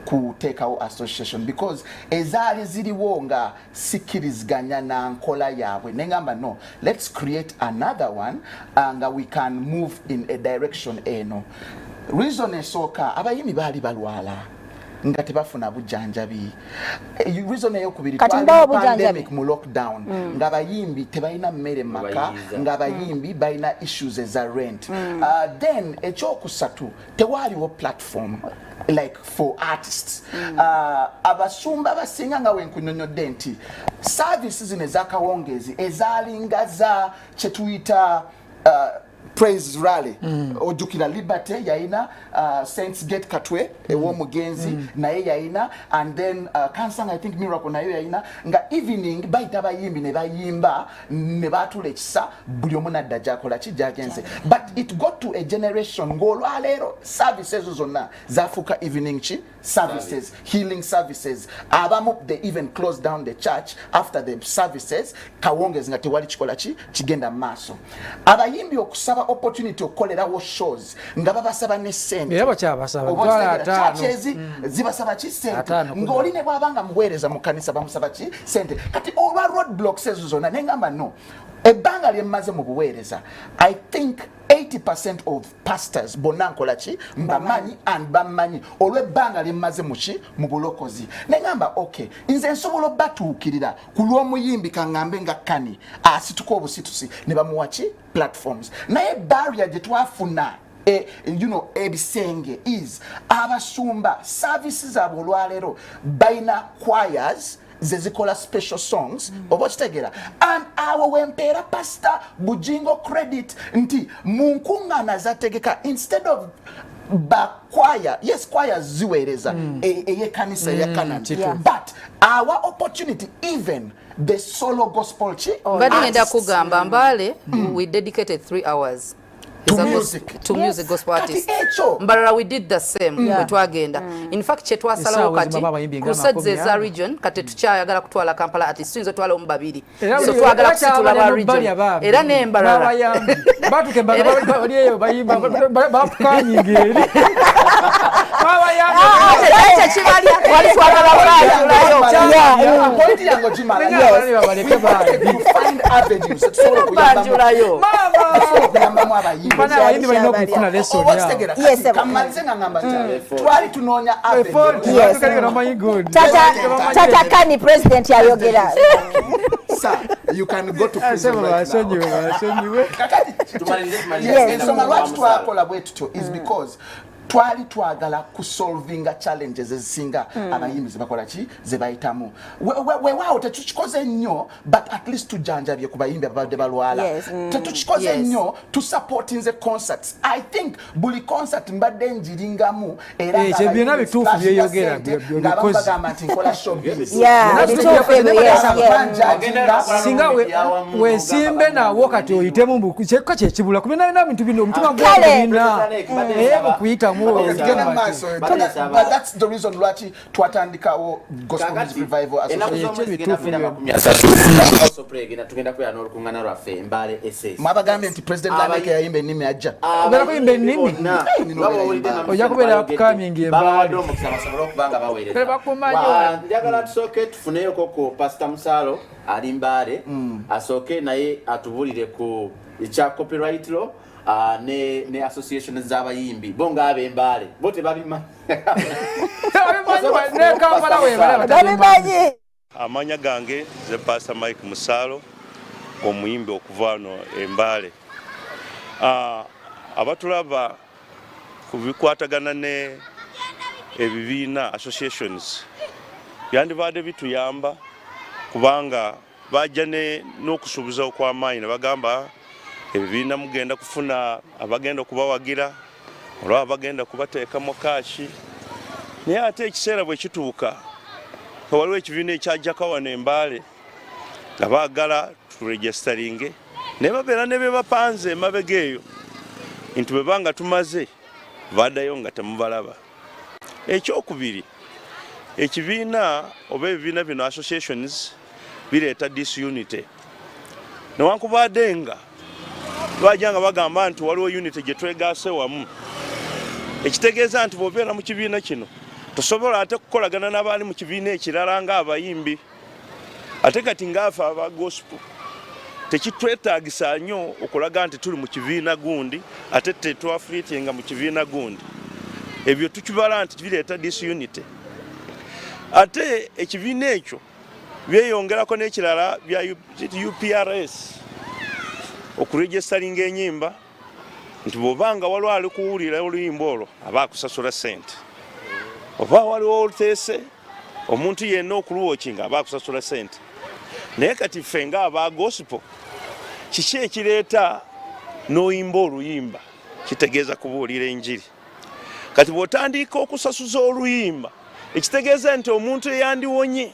kuteekawo association, because ezaali ziriwo nga sikkiriziganya na nkola yaabwe, neŋŋamba, "No, let's create another one nga we can move in a direction." Eno reason esooka, abayimbi baali balwala nga tebafuna bujjanjabi. Reason eyokubiri, Kati twali mbawa mu obujjanjabi. pandemic, mu lockdown, ng'abayimbi tebalina mmere mu maka, Bayiiza. ng'abayimbi balina issues eza rent. Then ekyokusatu, tewaaliwo platform like for artists. Abasumba abasinga, nga wenkunyonyodde nti service zino ezakawongezi ezaalinga za kyetuyita praise rally, ojjukira Liberty yayina, Saints Gate Katwe ew'omugenzi naye yayina, and then Kansanga, I think Miracle nayo yayina, nga evening bayita abayimbi ne bayimba ne batula ekisa, buli omu nadda gyakola ki, gyagenze. But it got to a generation ng'olwaleero service ezo zonna zafuuka evening ki services, healing services. Abamu they even closed down the church after the services kawongezi, nga tewali kikola ki kigenda mu maaso. Abayimbi okusaba opportunity okukolerawo shows, nga babasaba ne sente. Era bakyabasaba Oba mitwalo okitegeera, 50. churches zibasaba ki sente, 50. ng'oli ne bw'aba nga muweereza mu kanisa bamusaba ki sente. Kati olwa road blocks ezo zonna, neŋŋamba, no, ebbanga lye mmaze mu buweereza, I think 80% of pastors bonna nkola ki, mbamanyi and bammanyi olw'ebbanga lye mmaze muki, mu bulokozi. Neŋŋamba, okay, nze nsobola obbatuukirira ku lw'omuyimbi, kaŋŋambe nga Kani asituka obusitusi ne bamuwa ki platforms. Naye barrier gye twafuna, ebisenge is abasumba services zaabwe olwaleero balina choirs zezikola special songs, oba okitegeera? And awo wempeera Pastor Bujingo credit nti mu nkuŋŋaana zategeka, instead of bakwaya, yes, choir ziweereza ey'ekkanisa eya Canaan, but our opportunity, even the solo gospel ki Mbadde ngenda artists. kugamba, Mbale we dedicated 3 hours To Is a music. To music, gospel Kati artists. ekyo Mbarara we did the same. Bwe twagenda, in fact kyetwasalawo Essaawa kati, ezimu abayimbi nga crusades 40. eza region, kati tukyayagala kutwala Kampala artists, tuyinza otwalawo mu babiri. Era So twagala era kusitula ba kyabala region n'obbali abaami. era n'embarara. Babayambi. Batuuka embarara bali eyo bayimba bapukanyinga eri. Babayambi. Kyekibalya wali twagala banjulayo. Point yange ogimala. Menya abalala babaleke bambi. To find avenues tusobola okuyambamu, Banjulayo. tusobola okuyambamu abayimbi. Bana abayimbi balina okufuna lesson Oba yaabwe. okitegeera? Yes, Kati sir. kammalize nga ngamba nti twali tunoonya Effort, avenue. batuuka bamanyi good. Tata Kani president yayogera. Sir, you can go to prison Sebo right now. basonyiwe, basonyiwe. Kakati Tumalirize, tumalirize. Yes, Tugenda ensonga mu lwaki wa twakola bwe tutyo is because twali twagala kusolvinga challenges ezisinga abayimbi zebakola ki, ze bayitamu. Weewaawo tetukikoze nnyo, but at least tujanjabye ku bayimbi ababadde balwala. Tetukikoze nnyo, tusupportinze concerts. I think buli concert mbadde ngiringamu era Eh, nga kye byonna abayimbi bituufu splash byeyogera, sente, byo ng'abamu bikoze. bagamba nti nkola showbiz. Yeah, bituufu ebyo, yes. Singa weesimbe nawo kati oyitemu mbu kyekka kyekibula kubina bina bintu bino omutima Kale. gwolina mukuyitamu. Tugenda mu maaso. But that's the reason lwaki twatandikawo Gospel Music Revival Ennaku Association. z'omwezi Ekyo zigenda bituufu kubeera byo. 30. House of Prayer tugenda kubeera n'olukuŋŋaana lwaffe Embaale SS. Mwabagambye nti President Lameke yayimba ennimi ajja. Ogenda kuyimba ennimi? Ojja kubeera upcoming Embaale. Babawadde omukisa basobole okuba nga baweereza. Bakumanyi. Njagala tusooke tufuneyoko ku Pasita Musaalo ali Mbaale, asooke naye atubulire ku ekya copyright law ne association z'abayimbi bo ng'ab'Embaale bo tebabimanyi. Ne Kampala webala. Babimanyi. Amanya gange ze Pastor Mike Musalo, omuyimbi okuva wano Embaale. Abatulaba ku bikwatagana ne ebibiina associations byandibadde bituyamba, kubanga bajja n'okusuubiza okw'amaanyi ne bagamba ebibiina mugenda kufuna abagenda okubawagira olwaba bagenda kubateekamu kaaki, naye ate ekiseera bwe kituuka nga waliwo ekibiina ekyajjako wano Embaale nga baagala turegisteringe. Naye babeera ne bebapanze emabega eyo nti bwe banga tumaze baddayo nga temubalaba. Ekyokubiri, ekibiina oba ebibiina bino associations bireeta disunity. Newankubadde nga bajja nga bagamba nti waliwo unity gye twegaase wamu, ekitegeeza nti bw'obeera mu kibiina kino tosobola ate kukolagana n'abaali mu kibiina ekirala ng'abayimbi. Ate kati ng'afe aba gospel tekitwetaagisa nnyo okulaga nti tuli mu kibiina gundi ate tetwafiritinga mu kibiina gundi. Ebyo tukibala nti bireeta disunity. Ate ekibiina ekyo byeyongerako n'ekirala bya UPRS okuregistaringa enyimba nti bw'oba nga waliwo ali kuwulira oluyimba olwo aba akusasula ssente, oba waliwo oluteese omuntu yenna okuluwokinga aba akusasula ssente. Naye kati ffe nga aba gospel kiki ekireeta n'oyimba oluyimba? Kitegeeza kubuulira enjiri. Kati bw'otandika okusasuza oluyimba ekitegeeza nti omuntu eyandiwonye,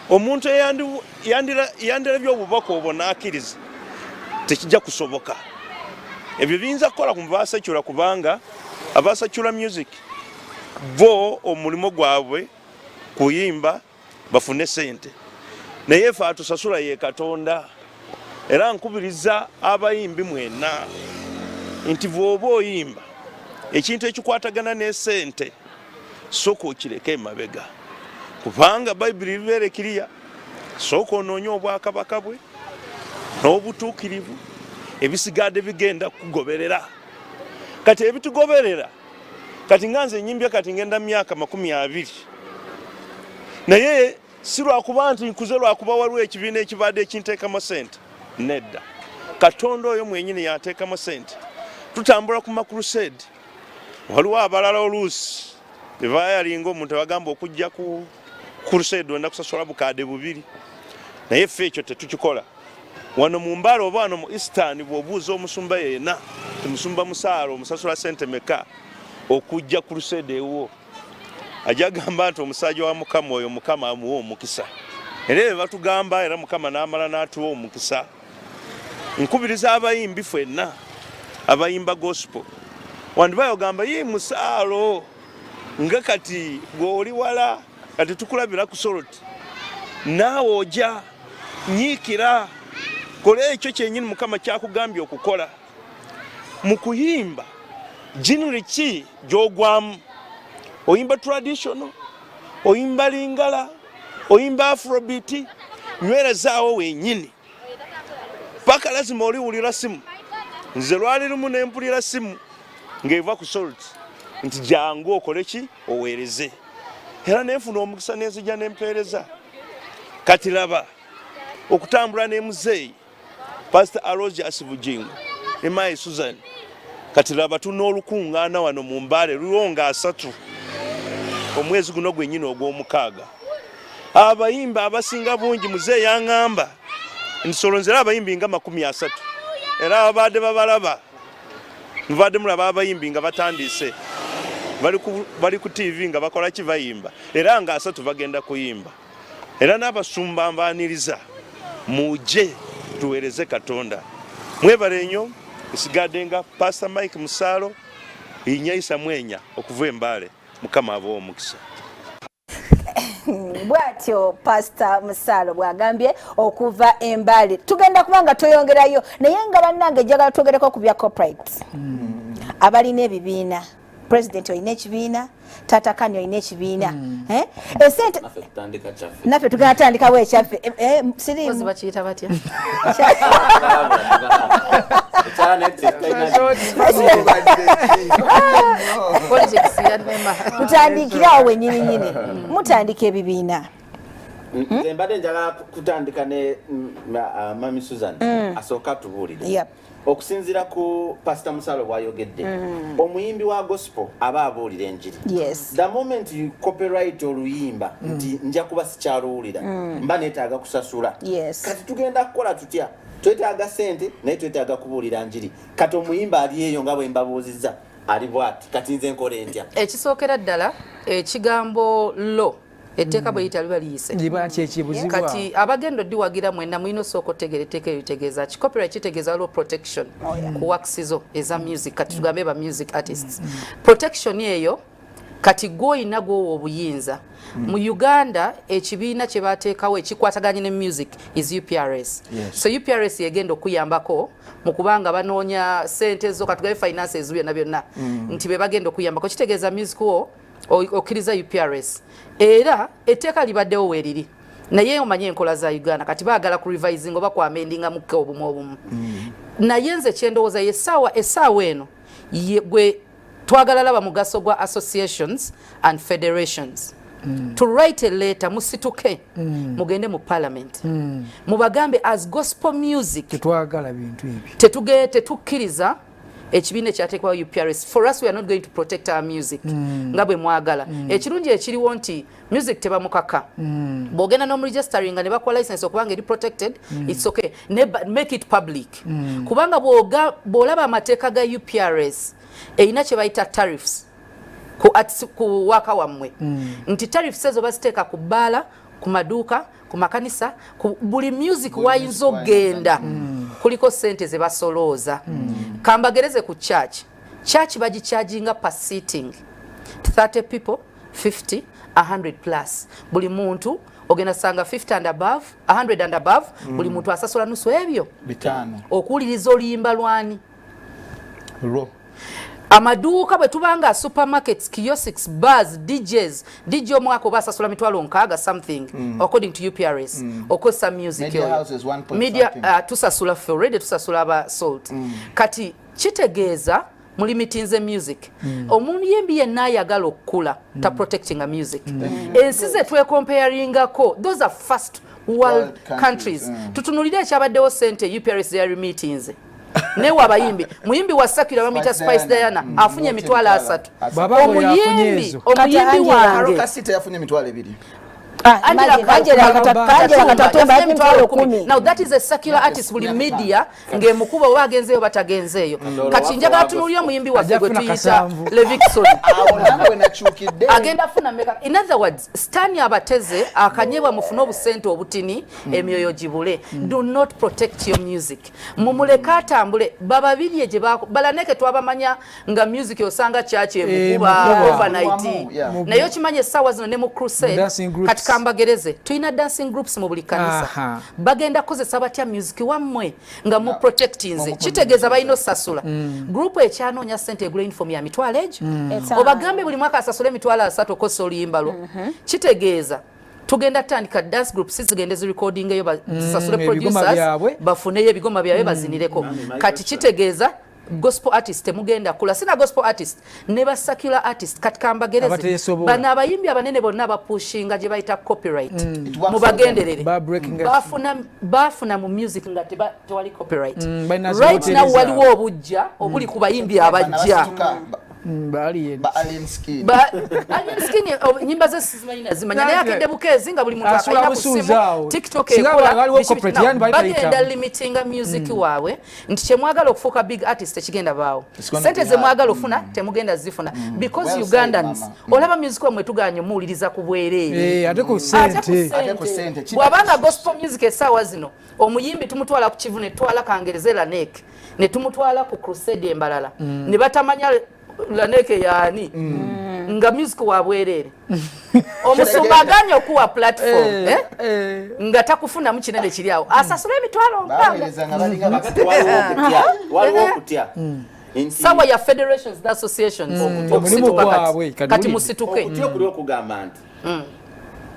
omuntu eyandirabye obubaka obwo n'akkiriza, tekijja kusoboka. Ebyo biyinza kukola ku basecular, kubanga abasecular music bo omulimu gwabwe kuyimba bafune sente, naye fe atusasula ye Katonda. Era nkubiriza abayimbi mwenna nti bw'oba oyimba ekintu ekikwatagana n'esente sooka okireke emabega, kubanga Bayibuli libeere kiriya, sooka onoonye obwakabaka bwe n'obutuukirivu, ebisigadde bigenda kukugoberera. Kati ebitugoberera kati nga nze nyimbye kati ngenda myaka 20, naye si lwakuba nti nkuze lwakuba waliwo ekibiina ekibadde ekinteekamu sente, nedda. Katonda oyo mwenyini yanteekamu sente. Tutambula ku makrusade, waliwo abalala oluusi bebayalinga omuntu abagamba okujja ku crusade wenda kusasula bukadde 2, naye ffe ekyo tetukikola. Wano mu Mbale oba wano mu Eastern bw'obuuza omusumba yenna ti musumba musaala omusasula sente meka okujja crusade ewuwo, ajja gamba nti omusajja wa Mukama oyo Mukama amuwa omukisa. Era ebyo batugamba, era Mukama n'amala n'atuwa omukisa. Nkubiriza abayimbi fwenna abayimba gospel, wandibayo ogamba ye musaalo nga kati gw'oli wala, kati tukulabira ku Salt, naawe ojja nyiikira, kola ekyo kyennyini Mukama kyakugambye okukola. Mu kuyimba genre ki gy'ogwamu? Oyimba traditional, oyimba lingala, oyimba afrobeat? Nywerezaawo wenyini paka lazima oliwulira simu. Nze lwali lumu nempulira simu ng'eva ku Salt nti jangu okole ki, oweereze, era nenfuna omukisa nenzija nempeereza. Kati laba okutambula ne muzeeyi Pastor Aloysius Bujingo ne Mayi Susan, kati laba tulina olukungaana wano mu Mbale luliwo nga 3 omwezi guno gwennyini ogw'omukaaga. Abayimbi abasinga bungi muzeeyi yaŋŋamba nsolo nzera abayimbi nga 30, era abadde babalaba mubadde mulaba abayimbi nga batandise bali ku TV nga bakola ki, bayimba, era nga 3 bagenda kuyimba. Era n'abasumba mbaaniriza muje tuweereze Katonda. Mwebale nnyo. Nsigadde nga Pastor Mike Musaalo Inyaisa Mwenya okuva e Mbale. Mukama abawe omukisa. Bwatyo Pastor Musaalo bwagambye okuva e Mbale. Tugenda kuba nga tweyongerayo, naye nga bannange njagala twogereko ku bya corporate. Abalina ebibiina, president olina ekibiina, Tata Kani olina ekibiina, esente naffe tugenda tandikawo ekyaffe. Siriimu bakiyita batya? Tutandikirawo wenyini nyini, mutandika ebibiina. Nze mbadde njagala kutandika ne Mami Susan asooka atubuulire. Okusinziira ku Pastor Musalo bw'ayogedde, omuyimbi wa gospel aba abuulira enjiri. The moment you copyright oluyimba nti nja kuba sikyaluwulira, mba neetaaga kusasula. Kati tugenda kukola tutya? Twetaaga ssente, naye twetaaga kubuulira njiri. Kati omuyimba ali eyo nga bwe mbabuuzizza ali bw'ati, kati nze nkola entya? Ekisookera ddala ekigambo law Etteeka bwe liyita liba liyise. Kati abagenda odiwagira mwenna mulina osooka otegeera etteeka eryo litegeeza ki. Copyright kitegeeza waliwo protection ku works zo eza music. Kati tugambe ba music artists, protection eyo kati gwoyina gwowa obuyinza. Mu Uganda ekibiina kye bateekawo ekikwataganye ne music is UPRS. So UPRS yegenda okuyambako mu kubanga banoonya sente zo, katugabe finances byonna byonna, nti be bagenda okuyambako. Kitegeeza music wo okkiriza UPRS, era etteeka libaddewo weeriri, naye omanye enkola za Uganda, kati baagala ku revising oba ku amendinga mukke obumu obumu. Naye nze kyendowooza, yessaawa essaawa eno gwe twagala laba mugaso gwa associations and federations to write a letter. Musituke, mugende mu parliament, mubagambe as gospel music tetwagala bintu ebyo. Tetukkiriza ekibiina ekyateekebwawo UPRS. For us, we are not going to protect our music nga bwe mwagala. Ekirungi ekiriwo nti music tebamukaka. Bw'ogenda n'omuregisteringa ne bakuwa license okubanga eri protected, it's okay. Ne make it public, kubanga bw'olaba amateeka ga UPRS erina kye bayita tariffs ku waka wammwe, nti tariffs ezo baziteeka ku bbaala, ku maduuka, ku makanisa, ku buli music wayinza okugenda, kuliko sente ze basolooza. Kambagereze ku church. Church bagicharginga per sitting, 30 people, 50, 100 plus. Buli muntu ogenda sanga 50 and above, 100 and above. Buli muntu asasula nusu ebyo 500 okuwuliriza oluyimba lwani? Lwo. Amaduuka bwe tubanga supermarkets, kiosks, bars, DJs, DJ omwaka oba asasula 60,000 something, according to UPRS, okozesa music. Media oyo. Houses, one point Media, something. Tusasula ffe already, tusasula aba Salt. Kati kitegeeza mulimitinze music. Omuyimbi yenna ayagala okukula ta protectinga music. Ensi ze twecomparingako, those are first world World countries, countries. Tutunulire ekyabaddewo, sente UPRS yalimitinze newe abayimbi. Muyimbi wa secular bamuyita Spice Spice Diana, afunye 30,000. Bw'aba bwe yafunye Omuyimbi ezo. omuyimbi Kati Angela- wange Karole Kasita yafunye 20,000. Ah, Angela imagine, Angela Angela Katatumba yafunye 10,000. Now that is a secular artist. Buli media ng'emukuba oba agenzeeyo batagenzeeyo. Kati njagala tunuulire omuyimbi waffe Ajja gwe kufuna tuyita kasanvu. Levixone. Awo nange nakyukidde. Agenda funa meka? In other words, stani abateze akanyebwa, mufune obusente obutini, emyoyo gibule. Do not protect your music, mumuleke atambule. Bababirye gye balaneke twabamanya nga music osanga kyaki emukuba Emukuba. overnight. Wamu, yeah. Naye okimanyi essaawa zino ne mu crusade, Dancing groups. kati kambagereze, tulina dancing groups mu buli kanisa. Bagenda kukozesa batya music wammwe nga mu protectinze? Kitegeeza balina osasula. Group ekyanoonya sente egula uniform ya mitwalo egyo, 5. obagambe buli mwaka asasule 30,000 okozesa oluyimba lwo. Kitegeeza tugenda tandika dance groups zigende zirecordingeyo, zisasule ebigoma producers byabwe. bafuneyo ebigoma byabwe bazinireko. Kati kitegeeza gospel artist temugenda kula. Sina gospel artist, ne ba secular artist. Kati kambagereze, Abateesobola. bano abayimbi abanene bonna bapushinga gye bayita copyright. It works. Mubagenderere. Ba breaking Bafuna mu music nga tewali copyright. Balina Right now zihoteri waliwo zaabwe. obujja obuli ku bayimbi abajja. Abasituka, Bali ba Alien Skin. Alien Skin, enyimba ze sizimanyi, nazimanya, naye akedde bukeezi nga buli muntu Asula akalina ku busuuzi simu, awo. TikTok Singa ekola, waliwo biki corporate, Now, yani bali bagenda bayitamu. limitinga music waabwe nti kyemwagala okufuuka big artist tekigenda baawo. It's gonna Sente be ze hard. mwagala ofuna temugenda zifuna because Well said, Ugandans, mama. olaba music wammwe tuganye omuwuliriza ku bwereere. Eh, ate ku Ate ku sente. Ate ku ssente. ssente, Bw'abanga gospel music essaawa zino omuyimbi tumutwala ku kivu, ne tutwala kangereze Lanek, ne tumutwala ku crusade embalala, ne batamanya Lanek yaani, nga music wa bwereere. Omusumba aganye okuwa platform, eh? Nga takufunamu kinene kiri awo, asasula 60,000. Baweereza nga balinga Kakati waliwo okutya nti Sawa ya federations ne associations Omulimu okusituka. gwabwe, Kati kati kati wulidde. musituke. Okutya okuli okugamba nti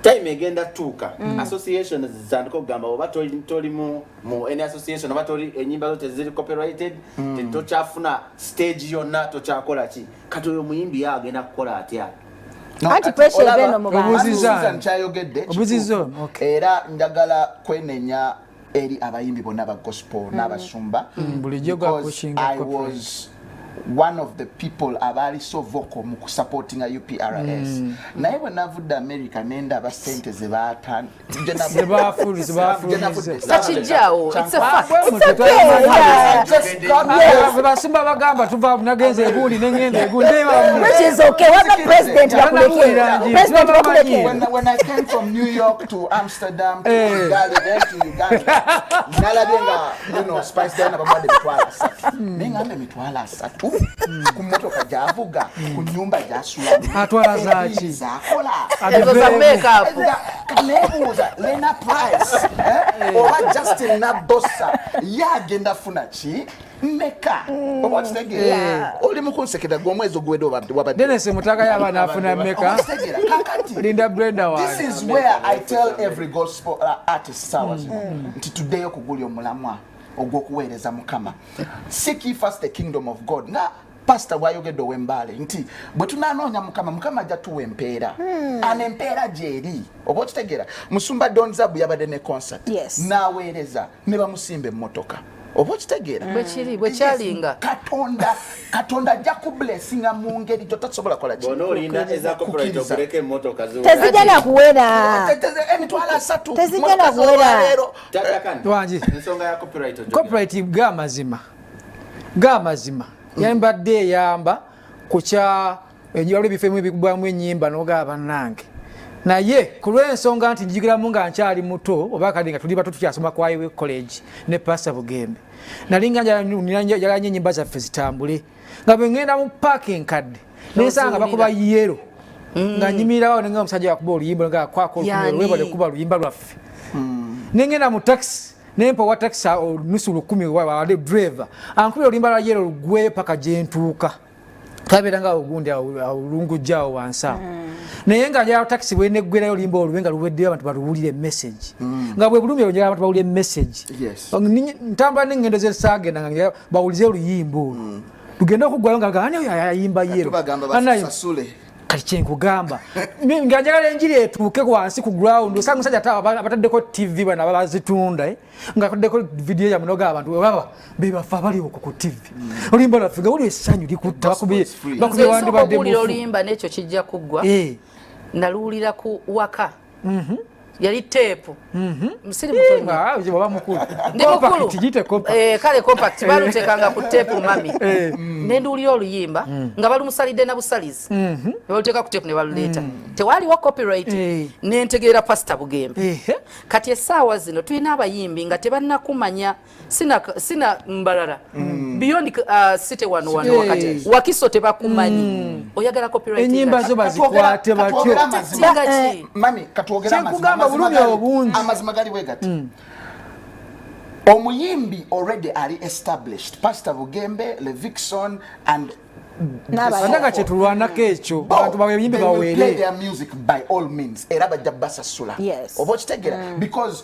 time egenda tuuka association zitandika okugamba oba toli mu any association, oba toli, enyimba zo teziri copyrighted, tokyafuna stage yonna, tokyakola ki. Kati oyo omuyimbi ye agenda kukola atya? No, Anti kati pressure olaba- eva eno mu bantu. Obuuzizza. Susan kyayogedde Obuuzizza, kituufu. okay. Era njagala kwenenya eri abayimbi bonna ba gospel n'abasumba Bulijjo because gwapushinga I copyright. was One of the people abaali so vocal mu kusupportinga UPRS, naye bwe navudde America nendaba sente zebaatan Takijjaawo, it's a fact. Basumba bagamba tuva nagenza egundi nengenda egundi. Which is okay. Waba president bakuleke. President bakuleke. When I came from New York to Amsterdam to Kigali, then to Uganda, nalabye nga Spice Diana bamuwadde 300,000. Naye ngamba 300,000 ku mmotoka gy'avuga, ku nnyumba gy'asulamu. Atwala zaaki? Zaakola. Ezo za makeup. Kati neebuuza Lena Price, oba Justin Nabosa ye agenda funa ki mmeka? Oba okitegeera, oli mu kunsekera gwe omwezi oguwedde wabadde Dennis Mutaka y'abaana afuna mmeka? Okitegeera kakati Linda Brenda this wange. is where I tell every gospel artist sawa zino nti tuddeyo kuguli omulamwa ogw'okuweereza Mukama. Seek ye first the kingdom of God, nga pastor bwayogedde ow'Embaale nti bwe tunanoonya Mukama, Mukama ajja tuwa empeera. Ano empeera gyeri, oba okitegeera? Musumba Don Zabu yabadde ne concert n'aweereza ne bamusimba emmotoka, oba okitegeera? Bwekiri, bwekyalinga. Katonda ajja kublessinga mu ngeri gyotasobola kola ki? Bw'ona olinda eza copyright Kukkiriza. oguleko emmotoka Tezijja na kuwera. 300,000 Tezijja mmotoka na kuwera. z'olwaleero. Tata Kani, Wangi. ensonga ya copyright ojogera. Copyright gamazima yambadde eyamba ku kya waliwo ebifo ebimu ebikubwamu ennyimba n'ogaba bannange, naye ku lw'ensonga nti njigiramu nga nkyali muto oba kale nga tuli bato tukyasoma ku Highway College ne Pastor Bugembe, nalinga njagala nnyo ennyimba zaffe zitambule, nga bwe ŋŋenda mu paaka enkadde nensanga bakuba Yellow nga nyimirirawo nenga omusajja yakuba oluyimba nga kwako Yani. olwebale kuba luyimba lwaffe, nengenda mu taxi nempa owa taxi nusu lukumi wade driver ankubira oluyimba lwa Yellow lugweyo paka gyentuuka. Twabeera nga ogundi olungujja awo wansi awo, naye nga njagala taxi bweneggwerayo oluyimba olube nga luweddeyo abantu baluwulire message, nga bwe bulumi njagala abantu bawulire message. Ntambula n'engendo zesaagenda nga njagala bawulize oluyimba olwo lugende okuggwayo nga ani oyo ayimba Yellow? Tubagamba Anayo. basasule. Kati kyenkugamba nga njagala enjiri etuuke wansi ku ground, osanga omusajja ate abataddeko TV bano abazitunda, nga ataddeko video yammwe noga abantu baba bebafe abali okwo ku TV oluyimba lwaffe nga wuli essanyu likutta Gospel is free. bakubye Nze nsooka wandibadde okuwulira mufu. oluyimba n'ekyo kijja kuggwa. Naluwulira ku waka, yali teepu, siri muto nnyo. Ah, oba mukulu. Ndi mukulu. Compact, giyite compact. Kale compact baluteekanga ku teepu mami, nenduwulira oluyimba nga balumusalidde na busalizi ne baluteeka ku teepu ne baluleeta, tewaaliwo copyright. Nentegeera Pasita Bugembe. Kati essaawa zino tulina abayimbi nga tebannakumanya sina Mbarara beyond city wano wano wakati Wakiso tebakumanyi, oyagala copyright. Ennyimba zo bazikwate batyo. Katwogere amazima. Tinga ki? Mami, katwogere amazima. Kyenkugamba, Amazima bulumi obungi. Amazima gali bwe gati: omuyimbi already ali established, Pastor Bugembe, Levixone and N'abalala. Ate nga kyetulwanako ekyo, abantu bayimbi They will play bawere. their music by all means, era bajja basasula, oba okitegeera? Because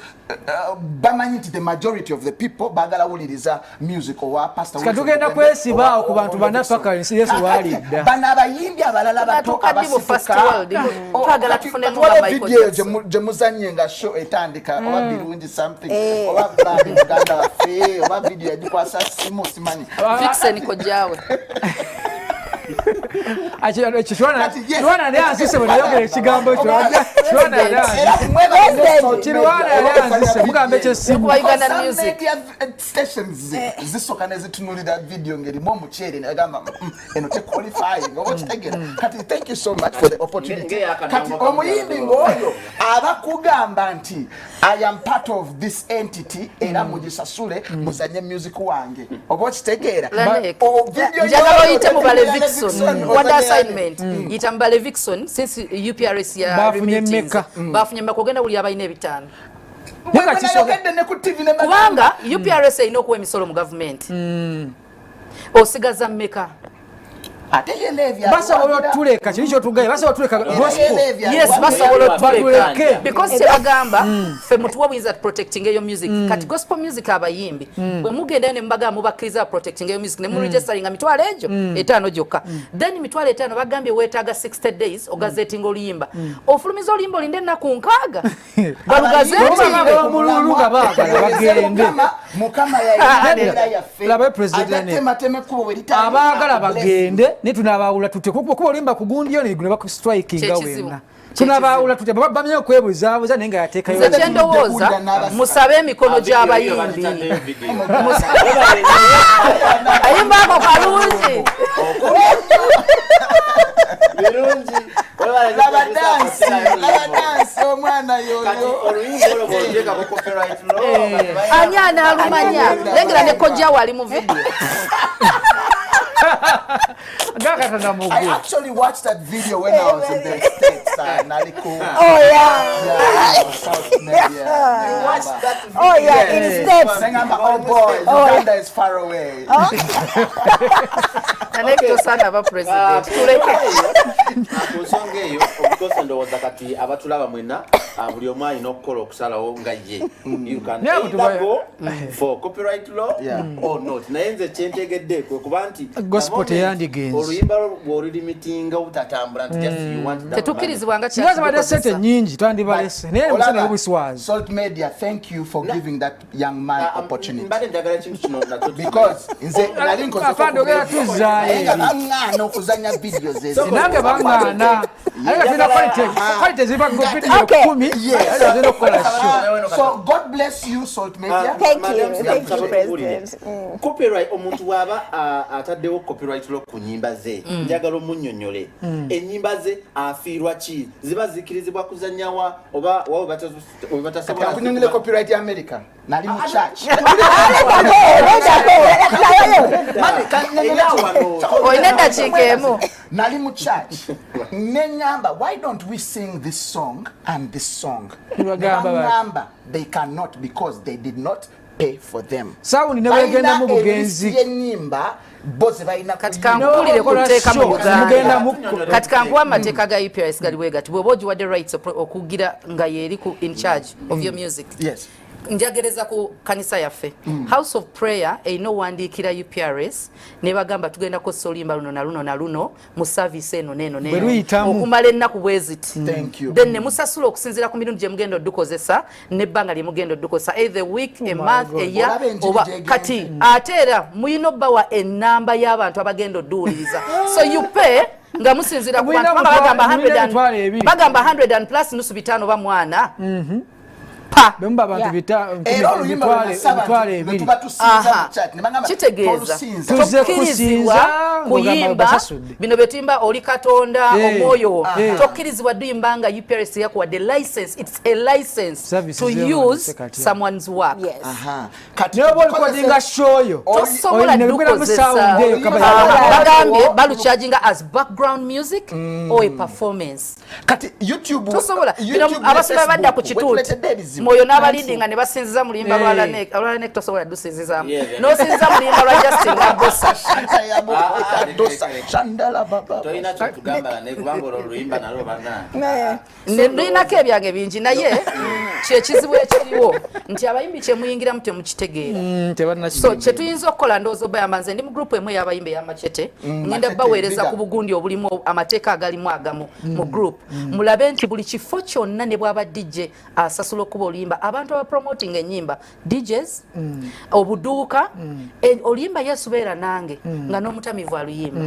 bamanyi nti the majority of the people baagala wuliriza music owa Pastor Kati Wilson tugenda Bugembe, kwesibaawo ku bantu owa bana Levixone. paka ensi Yesu Kakati, waalidda. bano abayimbi abalala bato Batuuka ddi mu first abasituka world? Oh, Twagala tufunemu kati nga waliwo Michael video eyo Jackson. gye muzannye nga show etandika, oba birungi something, oba bambi muganda waffe, oba video yagikwasa simu simanyi. Vixen kojjawe. Ekyo Kirwana Kati, yes. Kirwana yali anzise bwe nayogera ekigambo ekyo. Kirwana yali anzise. Era mwebale nnyo social Kirwana media. yali anzise mugamba ekyessimu. Okuba Uganda Some music. media stations zisooka ne zitunulira video ng'erimu omuceere negamba, eno tequalifying," oba okitegeera? Kati thank you so much for the opportunity. Ng'eyakadongo Kati omuyimbi ng'oyo abakugamba nti I am part of this entity, era mugisasule muzanye music wange, oba okitegeera? Lanek. O, video Njagala yoyo oyite mu bale ya Vixen Levixone, wadde ozanye assignment, yita mu bale Vixen since UPRS ya Bafunye remittinze. mmeka? Bafunye mmeka? Ogenda wulira balina ebitaano. Naye nga Bwe nayogedde ne ku TV ne Kubanga UPRS erina okuwa emisolo mu gavumenti, osigaza mmeka? Ate ye Levi Basobola otuleka, kiri kyotugaye, basobola otuleka gospel. Yes, basobola otuleka Batuleke. because kyebagamba, ffe mutuwa buyinza protecting eyo music. Kati gospel music, abayimbi bwe mugendayo ne mubagamba mubakkiriza protecting eyo music ne muregisteringa 50,000 gyokka, then 50,000 bagambye weetaaga 60 days ogazetinga oluyimba, ofulumiza oluyimba, olinde ennaku 60 balugazetinge. Omululu nga baagala bagende. Mukama yayina yaffe. Laba President Lanek. Atematema ekkubo bwe litali. Abaagala bagende, naye tunabaawula tutya? Kuba olimba ku gundi yo ne bakustrikinga. Kyekizibu. Wenna tunabaawula tutya? Bamanye okwebuzaabuza, naye nga yateekayo. Nze kyendowooza, musabe emikono gy'abayimbi. Ayimba ako kalungi. Birungi. Laba dansi, laba dansi, omwana yoyo. Oluyimba olwo bw'oteekako copyright law, Ani anaalumanya? Lengera ne kojjawo ali mu video. Gakatonda I muggulu. actually watched that video when I was in the States. Naliko. Oh yeah. Yeah, South Media. Watch that. Oh yeah, in steps. Nengamba, oh boy, Uganda is far away. Nanekitosana aba president, tuleke. Ku nsonga eyo, of course, ndowooza kati abatulaba mwenna, buli omu alina okukola okusalawo nga ye. You can Naye either go for copyright law or not. Naye nze kyentegedde kwe kuba nti Gospel the moment teyandigenze. oluyimba lwo bw'olulimitinga obutatambula nti just you want that Tetukkirizibwa nga Singa zibadde sente nyingi twandibalese, naye Olaba, omusana obuswazi. Salt Media, thank you for giving that young man money. Opportunity. Mbadde njagala ekintu kino nakyo. Because nze nali nkozeko Afande, ogenda tuzzaayo naye nga eri. baŋŋaana okuzanya videos ezo. Nange baŋŋaana, ate nga tulina quality eziva ku video 10. Ate zirina okukola show. So God bless you, Salt Media. Thank you. Madam, Thank you, nsaba tubuulire. President. Copyright, omuntu bw'aba ataddewo copyright law ku nnyimba ze, njagala omunnyonnyole ennyimba ze afiirwa ki? Ziba zikkirizibwa kuzannyawa oba wawe we batasobola? Kankunyonyole copyright ya America. Nali mu church. Mami, kannyonnyole. Olina eddakiika emu. Nali mu church. Neŋŋamba, why don't we sing this song and this song? Nibagamba bati. Nebaŋŋamba they cannot because they did not pay for them. Sound ne bwegendamu Balina bugenzi. elist y'ennyimba bo ze balina. Kati kankubuulire ku N'okola tteeka mu show, mugenda Uganda. Kati kankuwa amateeka ga UPRS gali bwe gati: bw'oba ogiwadde rights okugira nga yeeri ku in charge of your music, njagereza ku kanisa yaffe, House of Prayer erina owandiikira UPRS ne bagamba tugenda kukozesa oluyimba luno na luno na luno mu service eno n'eno Bwe n'eno luyitamu. okumala ennaku bwe ziti. Thank you. Then ne musasula okusinziira ku mirundi gye mugenda odukozesa n'ebbanga lye mugenda odukozesa, either week, a My month, God. a year. Olaba enjiri Oba gy'egenze. kati ate era muyina obbawa ennamba y'abantu abagenda odduwuliriza, so you pay nga musinziira ku Mulina bantu kubanga bagamba mulina 100 20,000. Bagamba 100 and plus nusu bitaano oba mwana pa. Bwe muba abantu Era oluyimba lwe nasaba emitwalo nti lwe ebiri. tuba tusinza Aha. mu church, ne bagamba Kitegeeza tolusinza. Tuzze tokkirizibwa kusinza, ng'ogamba kuyimba basasudde. bino bye tuyimba, oli Katonda, omwoyo wo. Tokkirizibwa duyimba nga UPRS yakuwadde license. It's a license Services to zeewo use kati. someone's work. Aha. Kati Naye oba olikodinga show yo, Tosobola olina bibeeramu dukozesa. sound eyo kaba. Bagambye balucharginga as background music or a performance. Kati YouTube, Tosobola. Bino YouTube ne abasoma badda ku Facebook, kituuti wetuleetedde ebizibu. mwoyo n'abalidinga ne basinziza mu luyimba lwa Lanek. Olwa Lanek tosobola dusinzizaamu, Yeah. n'osinziza mu luyimba lwa Justin Gabosa. Shanta ya bo- Ah, Dosa, Shandala baba. Tolina kyotugamba naye kubanga olwo oluyimba nalwo bannange. Lulinako ebyange bingi, naye kyekizibu ekiriwo nti abayimbi kyemuyingiramu temukitegeera. So kyetuyinza okukola, ndowooza obayamba, nze ndi mu group emu ey'abayimbi ey'amacete, ngenda Machete, baweereza bigger. ku bugundi obulimu amateeka agalimu agamu mu group, mulabe nti buli kifo kyonna ne bwaba DJ asasula okuba oluyimba, abantu abapromoting ennyimba, DJs, obuduuka, oluyimba Yesu Beera Nange nga n'omutamivu aluyimba.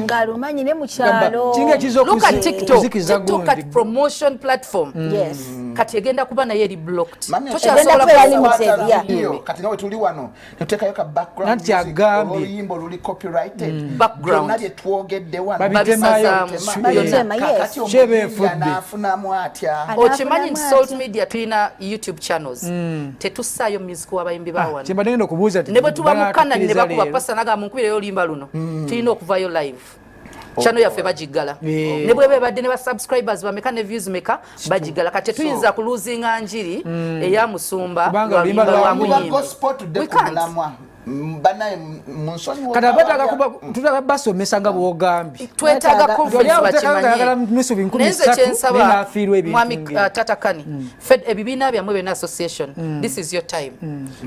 Ng'alumanyi ne mu kyalo. Kinga ekiza Look at TikTok. okuzikiza TikTok kati gundi. promotion platform. Kati egenda kuba naye eri blocked. Mami, Tokyasobola Egenda kubeera kukozesa. limited, yeah. Video, kati nawe tuli wano netuteekayo ka background Nanti music, agambye. oluyimba oluli copyrighted. Background. Byonna bye twogedde wano Babitemayo. Babisazaamu. Babitema, yes. Kakati Kyeba omuyimbi efudde. anaafunamu atya? Okimanyi nti Anaafunamu Salt atya? Media tulina YouTube channels, tetussaayo music w'abayimbi ba wano. Kyembadde ngenda okubuuza nti Ne bwe tuba mu Canada ne banaatukkiriza bakuba leero. pasa naga munkubireyo oluyimba luno, tulina okuvayo live, channel yaffe bagiggala. Ne bweba ebadde ne ba subscribers bameka ne views meka, bagiggala. Kati tetuyinza kuluzinga njiri eya musumba Kubanga lwa oluyimba luyimba lwa lwa Muba muyimbi. gospel, tudde We ku can't. mulamwa. Banaye munsonyiwe. Kati abataka kuba tutaka basomesa nga bwogambye. Twetaaga conference bakimanye. Nusu binkumi Naye nze ssatu, kyensaba, naye n'afiirwa ebintu Mwami ng'ebyo. Tata Kani, Fed ebibiina byammwe byonna association, this is your time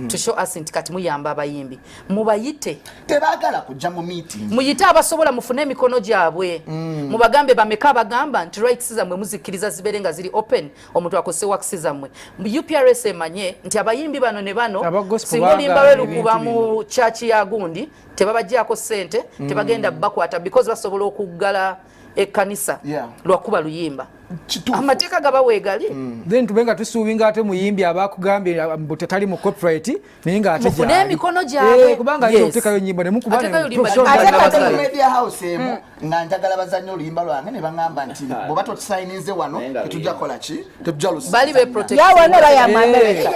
to show us nti kati muyamba abayimbi. Mubayite. Tebaagala kujja mu meeting. Muyite abasobola, mufune emikono gyabwe, mubagambe bameka abagamba nti rights zammwe muzikkiriza zibeere nga ziri open, omuntu akozese works zammwe. UPRS emanye nti abayimbi bano ne bano, Aba gospel singa oluyimba baagaana lwe lukuba ebintu mu church ya gundi, tebabaggyako ssente, tebagenda bakwata because basobola okuggala ekkanisa lwakuba luyimba. Kituufu. Amateeka gaba weegali. Then tube nga tusuubinga ate muyimbi abakugambye mbu tetali mu copyright, naye nga ate Mufune gyali. emikono gyabwe. Eh, kubanga ayinza okuteekayo ennyimba ne mukuba Ateekayo oluyimba Ate ne kati mu Abasale. media house emu nga njagala bazanye oluyimba lwange, ne baŋŋamba nti bw'oba totusayininze wano, Naye nga tetujja luyimba. kola ki, tetujja Bali be protect. Yawa bayamba America.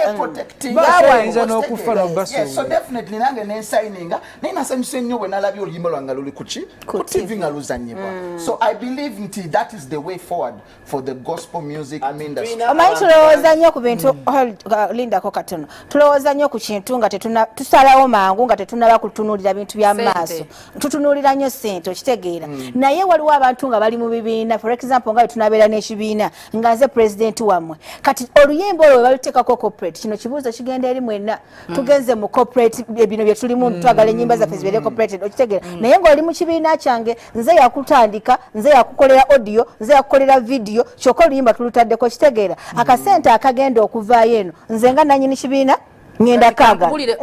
Bayinza n'okufa n'obasuubira. So definitely nange nensayininga, naye nasanyuse nnyo bwe nalabye oluyimba lwange luli kuki, ku TV, nga luzanyibwa. So I believe nti that is the way forward for the gospel music industry. Tulina Omanyi, abantu tulowooza nnyo ku bintu. Hold, lindako katono. Tulowooza nnyo ku kintu nga tetuna, tusalawo mangu nga tetunaba kutunuulira bintu bya Ssente. maaso. Tutunuulira nnyo ssente, okitegeera? Naye waliwo abantu nga bali mu bibiina, for example nga bwe tunabeera n'ekibiina nga nze pulezidenti wammwe, kati oluyimba olwo bwe baluteekako copyright, kino kibuuzo kigenda eri mwenna. Tugenze mu copyright, bino bye tulimu, twagala ennyimba zaffe zibeere copyrighted, okitegeera? Naye ng'oli mu kibiina kyange, nze yakutandika, nze yakukolera audio, nze yakukolera video, kyokka oluyimba tulutaddeko, kitegeera? Akasente akagenda okuvaayo eno, nze nga nanyini kibiina ngenda kaaga. Kankubulire,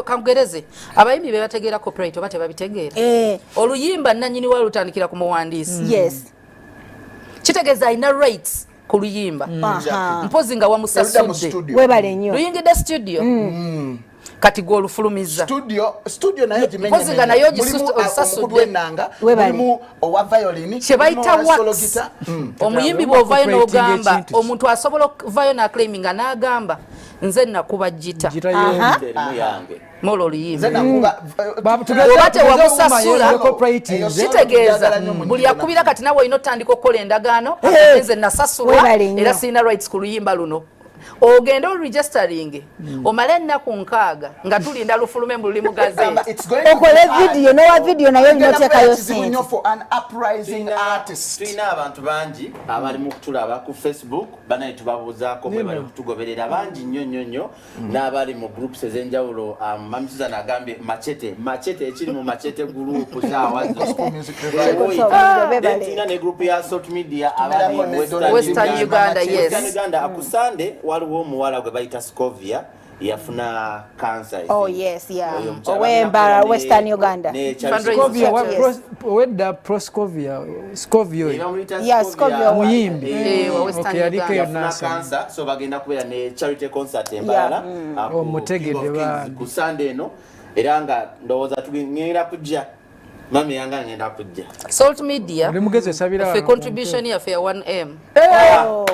kankugereze, abayimbi be bategeera copyright oba tebabitegeera? Oluyimba nanyini wa lutandikira ku muwandiisi. Kitegeeza alina rights ku luyimba, mpozi nga Erudda mu wamusasudde. studio. Webale nnyo. Luyingidde studio, kati gwe olufulumiza. Studio nayo gimenye. Mpozi nga nayo Mulimu, ogisasudde. omukubi w'ennanga, Webale. mulimu owa violin, Kye bayita mulimu owa solo wax. guitar. Omuyimbi Kati bw'ovaayo copyrighting n'ogamba, ekintu ki? omuntu asobola okuvayo n'aclaiminga n'agamba, nze nakuba gita. Gita y'omu. Erimu yange. Mola Nze oluyimba. nakuba Oba tewamusasula, Eyo kitegeeza njagala nnyo mu buli nyimba. akubira kati nawe olina otandika okukola endagaano, nze nasasulwa Webale nnyo. era sirina rights ku luyimba luno. Ogende oregistering, omale ennaku 60 nga tulinda lufulume mu luli mu gazeti. It's going to Okole be hard. video, n'owa video naye olina Kigenda oteekayo kubeera kizibu ssente. nnyo for an uprising artist. Tulina abantu bangi abali mu kutulaba ku Facebook. Banaye tubabuuzaako, mwe bali kutugoberera bangi nnyo nnyo nnyo, n'abali mu groups ez'enjawulo. Mami Susan agambye machete machete, ekiri mu machete group saawa Gospel Music Revival. Bebale. Tulina ne group ya Salt Media abali Tumirako ne Western Western Uganda, yes. Western Uganda. Ku Sunday waliwo omuwala gwe bayita Scovia, yafuna cancer, I Oh, think. yes, yeah. Oyo omukyala Ow'Embara, bagenda Western Uganda. ne Charles Fundraising. Scovia Yes. owedda Proscovia, Scovia oyo. Bamuyita Yeah, Scovia. Scovia. Muyimbi. Wa Western Okay, yaliko Uganda. eyo Yafuna Nasser. cancer, so bagenda kubeera ne charity concert embalala ku Omutegedde King of Kings bambi. ku Sunday eno, era nga ndowooza tugenda kujja, mami yanga ngenda kujja. Salt Media Oli mugezi osabira ffe wano ku contribution yaffe ya 1M. Wow.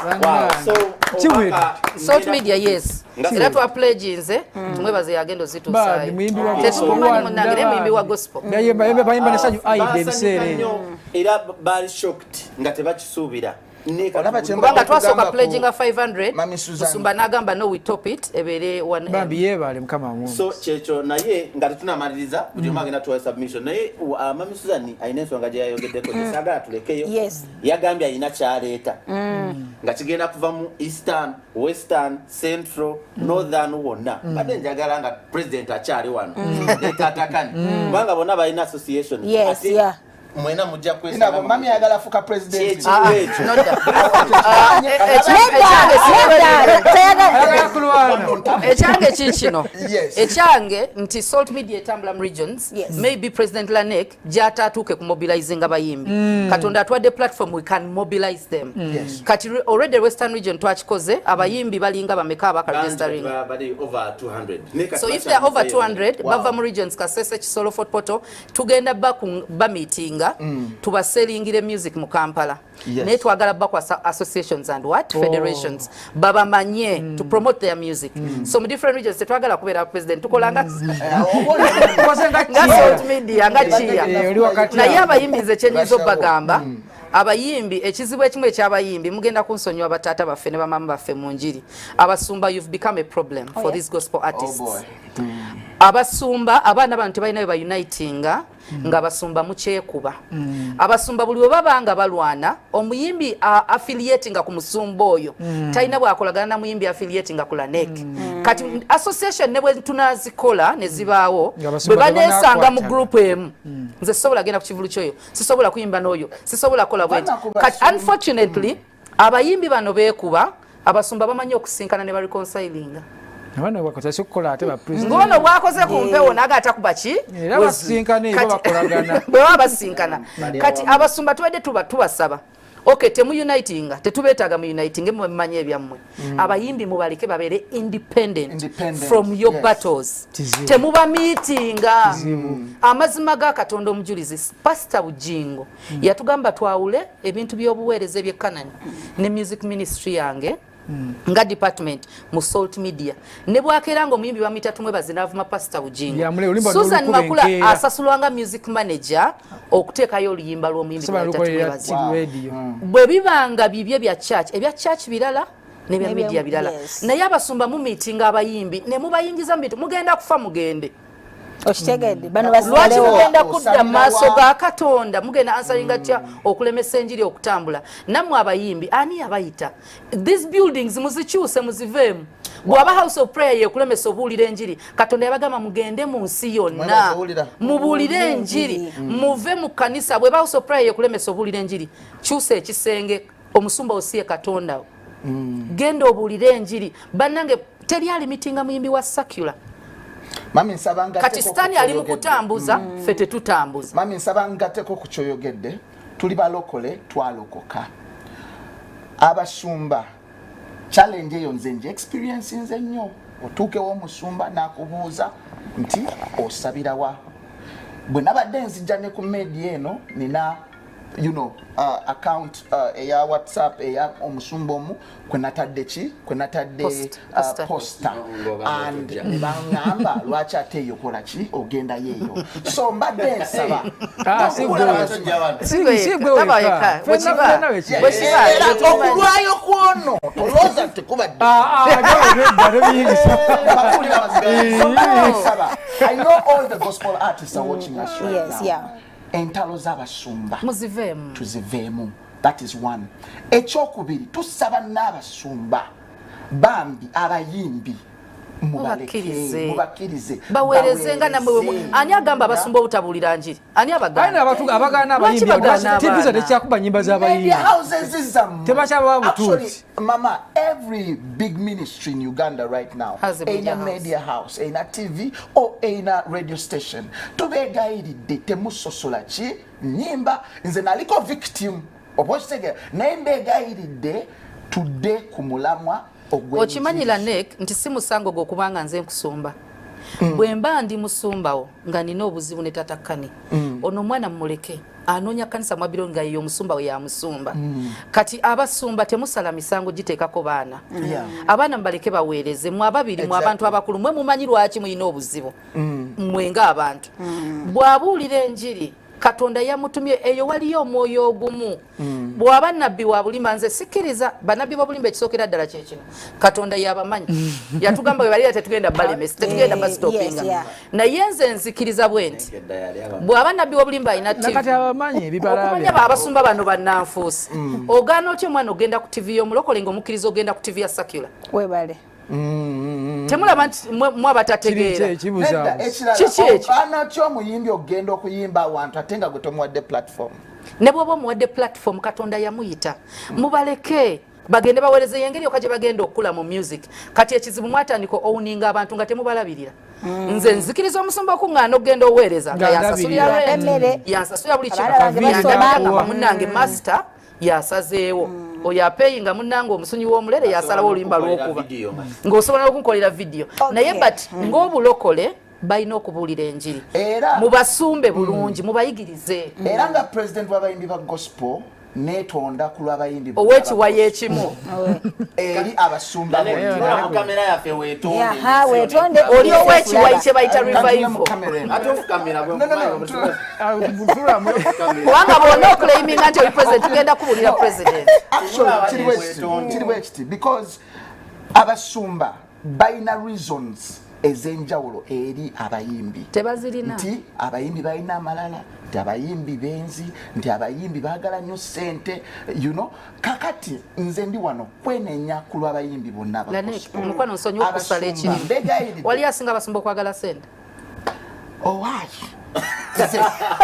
Bannange. So, Kiwedde. obaka Salt Media, yes. Nga- Era twapledginze, tumwebaze yagenda Bambi, ozituusaayo. muyimbi wa gospel. Tetukumanyi munnange, naye muyimbi wa gospel. Bayimba nesanyu aida Basanyuka ebiseera ebyo. nnyo, era baali shocked nga tebakisuubira. Olaba kye Kubanga twasooka Tugamba ku pledginga 500, Mami Susan. musumba n'agamba, no, we top it, ebeere 1M. Bambi yeebale, mukama amuwe. So kyekyo, naye nga tetunamaliriza, buli omu agenda tuwa submission, naye Mami Susan alina ensonga gye yayogeddeko gyesaagala tulekeyo. Yagambye alina kyaleeta nga kigenda kuva mu Eastern, Western, Central, Northern wonna. Badde njagala nga president akyali wano ne Taata Kani, kubanga bonna balina association. Ate mwena mujja Inabo, mami ayagala afuuka president. Ah, Ekyo. nodda. Ah, ekyange Ayagala kulwana. Ekyange kikino. Ekyange nti Salt Media etambula mu regions. Maybe President Lanek gyataatuuke ku mobilizinga bayimbi. Katonda atwadde platform, we can mobilize them. Kati already Western Region twakikoze, abayimbi balinga bameka abakaregistering? Bali over 200. Naye kati So if they are over bakyalizeeyo. 200, bava mu regions Kasese, Kisolo, Fort Portal, tugenda bameetinga, tubaselingire music mu Kampala. Naye twagala bakwasa associations and what, federations, babamanye to promote their music. So mu different regions tetwagala kubeera president, tukola nga Tukoze nga nga Kia. Salt Media, nga Kia. Oli wakati Naye awo. abayimbi, nze kyenyinza Bashawo. obbagamba, abayimbi, ekizibu ekimu ekyabayimbi, mugenda kunsonyiwa bataata baffe ne bamama baffe mu njiri, abasumba, you've become a problem for these gospel Oh artists. boy. Abasumba abaana bano tebalina bwe baunitinga, nga abasumba mukyekuba. Abasumba buli bwe baba nga balwana, omuyimbi affiliate nga ku musumba oyo talina bwakolagana na muyimbi affiliate nga ku Lanek. Kati association ne bwe tunazikola ne zibaawo, Nga abasumba bwe baneesanga mu tebanakwatana. group emu, nze sisobola genda ku kivulu kyoyo, sisobola kuyimba n'oyo, sisobola kukola bwenti. Bana ku Kati basumba. unfortunately abayimbi bano beekuba, abasumba bamanyi okusinkana ne bareconcilinga. Abaana bakozesa okukola ate ba president. Ngono bwakoze ku mpewo naga atakuba ki. Era basinkana, ebo bakolagana. Bwe baba basinkana, kati abasumba tubadde tuba tubasaba, okay, temuunitinga, tetubeetaaga mu uniting, mwe mumanye ebyammwe. Abayimbi mubaleke babeere independent, Independent, from your battles. Kizibu. Temuba meetinga. Amazima ga Katonda omujulizi, Pastor Bujingo yatugamba twawule ebintu by'obuweereza ebyekkanani ne music ministry yange nga department mu Salt Media. Ne bwakeera nga omuyimbi bamuyita Tumwebaze n'avuma Pastor Bujingo, Yamule, oluyimba Susan n'olukuba Makula enkeera. asasulwanga music manager okuteekayo oluyimba lw'omuyimbi Sobola gwayita lukolera Tumwebaze. TV radio. Bwe bibanga bibye bya church, ebya church birala nebya media birala. Naye abasumba mu meeting abayimbi ne mubayingiza mu bintu, mugenda kufa mugende. Okitegedde, bano Lwaki basigalewo. mugenda kudda mu maaso Osabira ga Katonda, mugenda ansalinga tya okulemesa enjiri okutambula? Nammwe abayimbi, ani yabayita? These buildings muzikyuse, muziveemu. Bw'aba house of prayer yekulemesa obuulira enjiri, Katonda yabagamba mugende mu nsi yonna Mwebaze owulira. mubuulire enjiri, muve mu kkanisa. Bweba house of prayer yekulemesa obuulira enjiri, kyusa ekisenge, omusumba osiye Katonda wo. Genda obuulire enjiri. Bannange, teri alimitinga muyimbi wa secular. Mami, nsaba Kati ngatteko Sitaani ku ali mu kyoyogedde. kutambuza, ffe tetutambuza. Mami, nsaba ngatteko ku kyoyogedde. Tuli balokole, twalokoka. Abasumba, challenge eyo nze nje experience nze nnyo. Otuukewo omusumba n'akubuuza nti osabirawa. Bwe nabadde nzija ne ku media eno, nina account eya WhatsApp eya omusumba omu kwe natadde ki, kwe natadde Post, poster. Poster. Ng'ogamba And otujja. ne baŋŋamba, lwaki ate eyo kola ki, ogendayo eyo? So mbadde nsaba Ah, si gwe. Si gwe Taba wekka. wekka. Ffenna- Bwe kiba. ffenna bwe kiba. Bwe kiba, Era bwe tumanyi. okulwayo kwono tolowooza nti tekubadde. Ah, ah, nedda, tebiyingisa. So mbadde nsaba, I know all the gospel artists are watching us right now. Entalo z'abasumba Muziveemu. tuziveemu. That is one. Ekyokubiri, tusaba n'abasumba bambi abayimbi mubaleke. Mubakkirize. Mubakkirize. Baweereze nga nammwe bwe Baweereze. Ani agamba abasumba obutabuulira njiri? Ani Alina abagamba? abagaana Lwaki abayimbi. bagaana TV zo abaana? tekyakuba nyimba z'abayimbi. Media houses zammwe. Tebakyabawa butuuti. Actually, mama, every big ministry in Uganda right now Has a media erina house. media house, erina TV or erina radio station. Tubeegayiridde, temusosola ki nyimba. Nze naliko victim, oba okitegeera, naye mbeegayiridde tudde ku mulamwa ogw'enjiri. Okimanyi Lanek nti si musango gwe okubanga nze nkusumba. Bwe mba ndi musumbawo nga nina obuzibu ne tatakkani, ono omwana mumuleke anoonya kanisa mwabiro nga ye omusumba we yamusumba. Kati abasumba temusala misango giteekako baana. Abaana mubaleke baweereze. Mwe ababiri, mwe abantu abakulu, mwe mumanyi lwaki mulina obuzibu. Mwe ng'abantu, bw'abuulira enjiri, Katonda yamutumye eyo, waliyo omwoyo ogumu. Bw'aba nabbi wa bulimba, nze sikkiriza bannabbi b'obulimba. Ekisookera ddala kyekino, Katonda yabamanyi, yatugamba bwe balira tetugenda balemesa, tetugenda basitopinga. Naye nze nzikiriza bwe nti bw'aba nabbi w'obulimba alina TV, Nakati abamanyi ebibala okumanya byabwe. Abasumba bano bannanfuusi. Ogaana otya omwana ogenda ku TV y'omulokole ng'omukkiriza ogenda ku TV ya secular? Webale. Temulaba nti mwe abatategeera? Nedda, Ekibuzaabuza. Ekirala, Kiki ekyo? ogaana otya omuyimbi okugenda okuyimba awantu ate nga gwe tomuwadde platform? Ne bw'oba omuwadde platform, Katonda yamuyita. Mubaleke bagende baweereze, yengeri yokka gye bagenda okukula mu music. Kati ekizibu, mwatandika owninga abantu nga temubalabirira. Nze nzikiriza omusumba okuŋŋaana okugenda oweereza nga Nga yansasulira ndabirira. rent, Emmere. yansasulira buli kimu. Abaana bange basoma. Yandabirira, munnange master yasazeewo oyo apeyinga, munnange omusunyi w'omulere yasalawo oluyimba lw'okuba ng'osobola n'okunkolera vidiyo. Naye but ng'obulokole balina okubuulira enjiri. Era Mubasumbe bulungi, mubayigirize. Era nga president w'abayimbi ba gospel, neetonda ku lw'abayimbi bonna Owekiwayo ekimu eri abasumba bonna. Mu kamera yaffe weetonde. Aha, weetonde. Oli owekiwayi kye bayita Kantuule mu revival. kamera eno. Ate ofukamira bwe No, no, no, Kubanga bwonna oclaiminga nti oli president, tugenda kubuulira president. Actually, kiri bwe kiti, because abasumba balina reasons. ez'enjawulo eri abayimbi. Tebazirina. Nti abayimbi balina amalala, nti abayimbi benzi, nti abayimbi baagala nnyo ssente, you know. Kakati nze ndi wano kwenenya ku lw'abayimbi bonna aba Lanek, gospel. mukwano nsonyiwa okusala Abasumba, ekirimu. mbegayiridde. Wali asinga abasumba okwagala sente. Owaayi.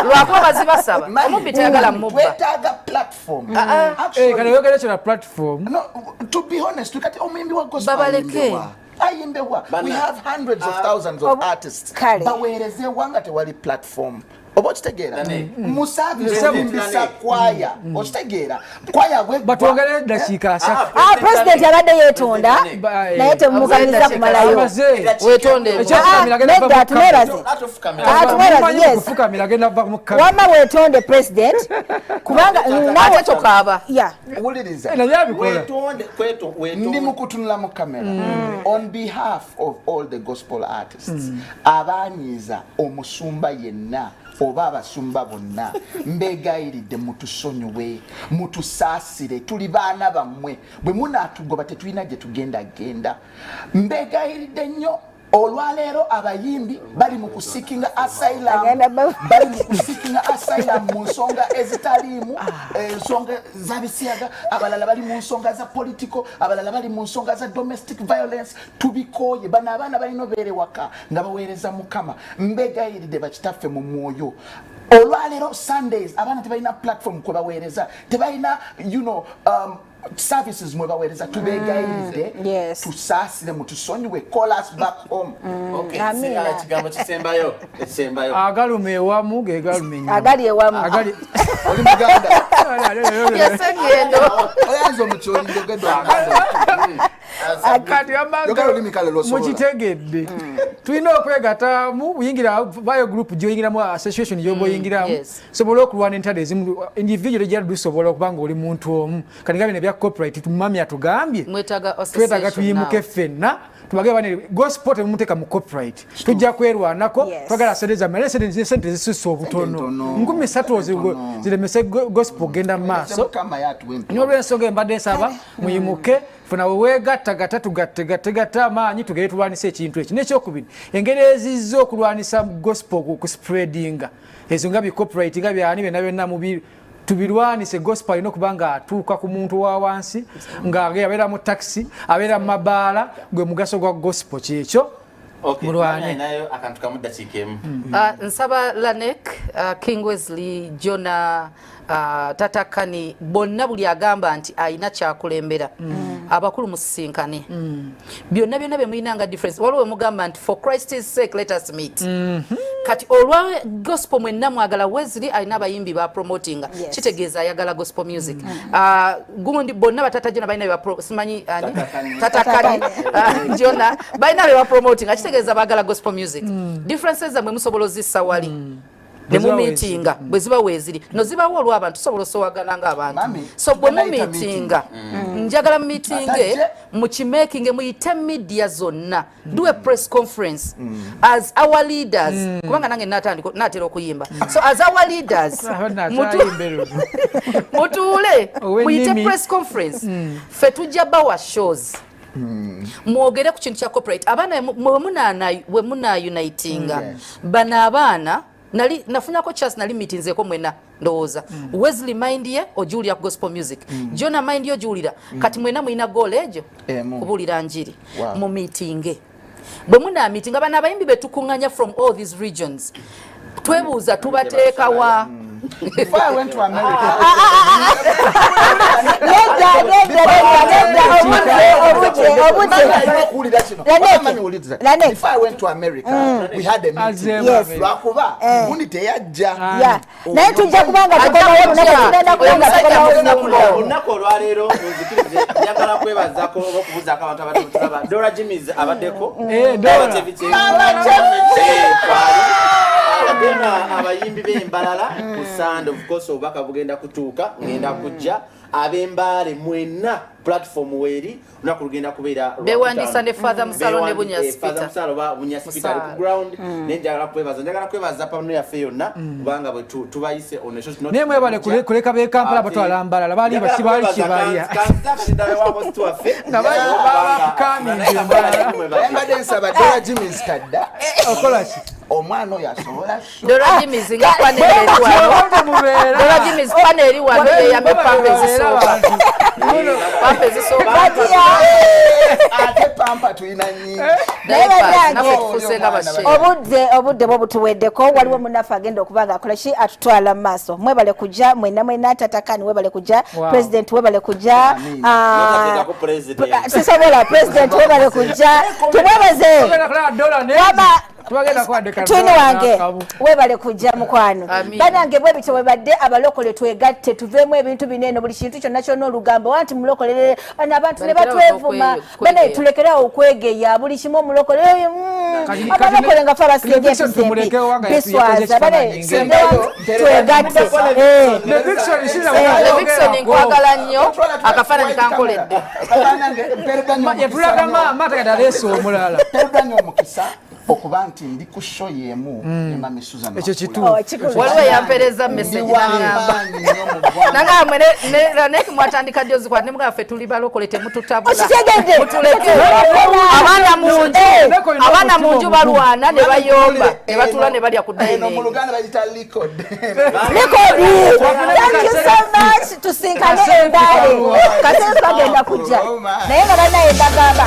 Lwakuba bazibasaba. Mami, Omubbi tayagala mubba. Twetaaga platform. Eh, Actually, kale yogera kyo na platform. No, to be honest, kati omuyimbi wa gospel Babaleke. ayimbewa. Ayimbewa. We have hundreds of thousands of artists. Kale. Baweerezewa nga tewali platform. Oba okitegeera? Nane. Mu service Mm. oyimbisa kwaya. Okitegeera? Kwaya bwe Batwongere eddakiika 30. Ah, president abadde yeetonda Ba- naye temumukanyiriza kumalayo. Amaze. Weetonde. Ekyokufukamira agenda Nedda, kuva mu tumwebaze. kamera. Ah, tumwebaze, Mumanyi yes. okufukamira agenda kuva mu kamera. Wamma weetonde president kubanga Ate tokaaba. Yeah. Wuliriza. Eh, naye abikola. Wetonde, kweto, wetonde. Ndi mu kutunula mu kamera. On behalf of all the gospel artists, abanyiiza omusumba yenna oba abasumba bonna, mbegayiridde mutusonyiwe, mutusaasire, tuli baana bammwe. Bwe munaatugoba tetulina gye tugenda genda. Mbegayiridde nnyo. Olwaleero abayimbi bali mu kuseekinga asylum, Agenda bali mu kuseekinga asylum mu nsonga ezitaliimu, ensonga z'abisiyaga, abalala bali mu nsonga za political, abalala bali mu nsonga za domestic violence. Tubikooye. Bano abaana balina obeera ewaka nga baweereza Mukama. Mbegayiridde bakitaffe mu mwoyo. Olwaleero Sundays abaana tebalina platform kwe baweereza, tebalina services mwe baweereza. Tubegayiridde, Yes. tusaasire, mutusonyiwe, call us back home. Okay, Amina. ekigambo kisembayo, ekisembayo. Agaluma ewamu ge galuma ennyuma. Agali ewamu. Agali. Oli muganda. Yesengendo. Oyanza omukyoli njogedde Oluganda. Kati Yogera olulimi kale lw'osobola. mukitegedde, tulina okwegattamu buyingira bayo group gyoyingiramu, association gyoba oyingiramu, sobola okulwana entalo ezimu. Individual ejja lusobola okuba nga oli muntu omu. Kati nga bino ebya copyright, tumami atugambye Mwetaaga twetaaga association tuyimuke now. ffenna tubage bane gospel temumuteeka mu copyright, tujja kwerwanako. Twagala sente zammwe, naye sente zisusse obutono. Ntono. 3000 Ntono. ziremese gospel ogenda mu maaso. Mukama yatuwa empewo. N'olwensonga embadde nsaba muyimuke funa wewegattagatta, tugattegatte amaanyi tugere tulwanisa ekintu ekyo. N'ekyokubiri, engeri ezizza okulwanisa gospel ku spreadinga ezo nga bicopyright nga byani byonna byonna mubi tubirwanise. Gospel alina okuba nga atuuka ku muntu wa wansi, nga abeera mu taxi, abeera mu mabaala. Gwe mugaso gwa gospel kyekyo. Okay, Mulwane. nayo akantu kamu ddakiika emu. Nsaba Lanek, King Wesley, Jona, Tata Kani, bonna buli agamba nti alina kyakulembera, abakulu musisinkane. Byonna byonna bye mulina nga difference, waliwo we mugamba nti for Christ's sake let us meet. Kati olwa gospel mwenna mwagala. Wesley alina abayimbi ba promotinga, kitegeeza ayagala gospel music. Gundi bonna batata Jona balina bye simanyi ani Tata Kani, Jona balina bye bapromotinga, kitegeeza baagala gospel music. Differences zammwe musobola ozissa wali ne Bwe ziba mumiitinga, bwe ziba weeziri no zibawo olw'abantu tusobola osowagana ng'abantu. Mami, So bwe tugenda yita. mumiitinga, njagala mumiitinge, Atajje. mukimakinge, muyite media zonna, do a press conference as our leaders, kubanga nange natandika natera okuyimba. So as our leaders, mutuule muyite press conference, ffe tujja bawa shows, mwogere ku kintu kya copyright. Abaana bwe munaunitinga bano abaana, nali nafunako chance, nali meetinzeko mwena ndowooza. Wesley mind ye ogiwulira ku gospel music, Jona mind ye ogiwulira. Kati mwena mulina goal egyo, Emu. kubuulira njiri. Mu meetinge, bwe munameetinga bano abayimbi betukuŋŋanya from all these regions, twebuuza tubateekawa? Before I went to America, Nedda, nedda, nedda, nedda, obudde, obudde, obudde. Okuwulira kino. Lanek. Mami, wuliriza. Lanek. Before I went to America, we had a meeting. Azzeemu America. Lwakuba gundi teyajja. Yeah. Naye tujja kubanga tukomawo olunaku, tugenda kubanga tukomawo. Olunaku olwaleero munzikirize njagala kwebazaako oba okubuuzaako abantu abadde mutulaba. Dora Jimis abaddeko. Eh, Dora. Dora. Mama Chevy. Eh, twali. Agenda abayimbi b'embalala ku Sunday, of course obubaka bugenda kutuuka, ngenda kujja ab'embaale mwenna, platform weeri, olunaku lugenda kubeera Bewandiisa ne Father Musalo ne Bunyasi Father Peter. Musalo oba Bunyasi Peter ali ku Musalo. ground. Naye njagala kwebaza, njagala kwebaza pano yaffe yonna, kubanga bwe tubayise on a short notice. Naye mwebale kuleka b'e Kampala batwala Mbalala. Baali Njagala baali kwebaza kibalya. Kanzita wa host waffe. Nga bakukaminze Mbalala. Mbadde nsaba Dora Jimmys kadda. Okola ki? Omwana oyo asobola show. Dora Jimmys nga kwana eri wano. Wabwe mubeera. Dora Jimmys kwana eri wano, yeyambe pampa ezisooka. Pampa ezisooka. Ate pampa tulina nyingi. Naye Diapers, bannange, naffe tufuuse nga basheya. Obudde bwo butuweddeko. Waliwo munnaffe agenda okuba nga akola ki, atutwala mu maaso. Mwebale kujja mwenna mwenna. Tatakani, webale kujja. President, webale kujja. Amin. Notateekako president. Sisobola. President, webale kujja, tumwebaze. Tugenda kulaba dola nengi. Wama Tubagenda kuwadde twini kadola wange, n'akabu. webale kujja mukwano. Amin. Banange, bwe bityo webadde. Abalokole twegatte, tuveemu ebintu bino eno, buli kintu kyonna kyonna olugambo wanti mulokole, ano abantu ne Balekerawo batwevuma. okwegeya. Bane, tulekerawo okwegeya buli kimu omulokole. Kati Abalokole nga fe abasinga Levixone empisa embi tumulekewo wanga biswaza. yakoze Bane, ekifaananyi twegatte. Levixone sina Levixone, nkwagala nnyo, akafaananyi kankoledde. Yatulaga maama ate kati aleese omulala. Mpereddwa nnyo omukisa okuba nti ndi ku show y'emu ne Mami Susan Ekyo Makula. kituufu. Oh, kikulu. Waliwo eyampeereza Ndi message nangamba w'amaanyi nnyo mu ggwanga. nangamba mwe ne mwatandika ddi ozikwata, ne mugamba ffe tuli balokole, temututabula. Okitegedde? Mutuleke abaana mu nju. Leko olina Abaana mu omutima nju omugumu. balwana ne bayomba ne batuula ne balya ku Eno mu dining. Luganda bagita record. Record. Thank you so much. Tusinkane Kaseefu embaale. kaluwa. Kaseefu kagenda kujja. Oh, my. Naye nga bannaye mbagamba.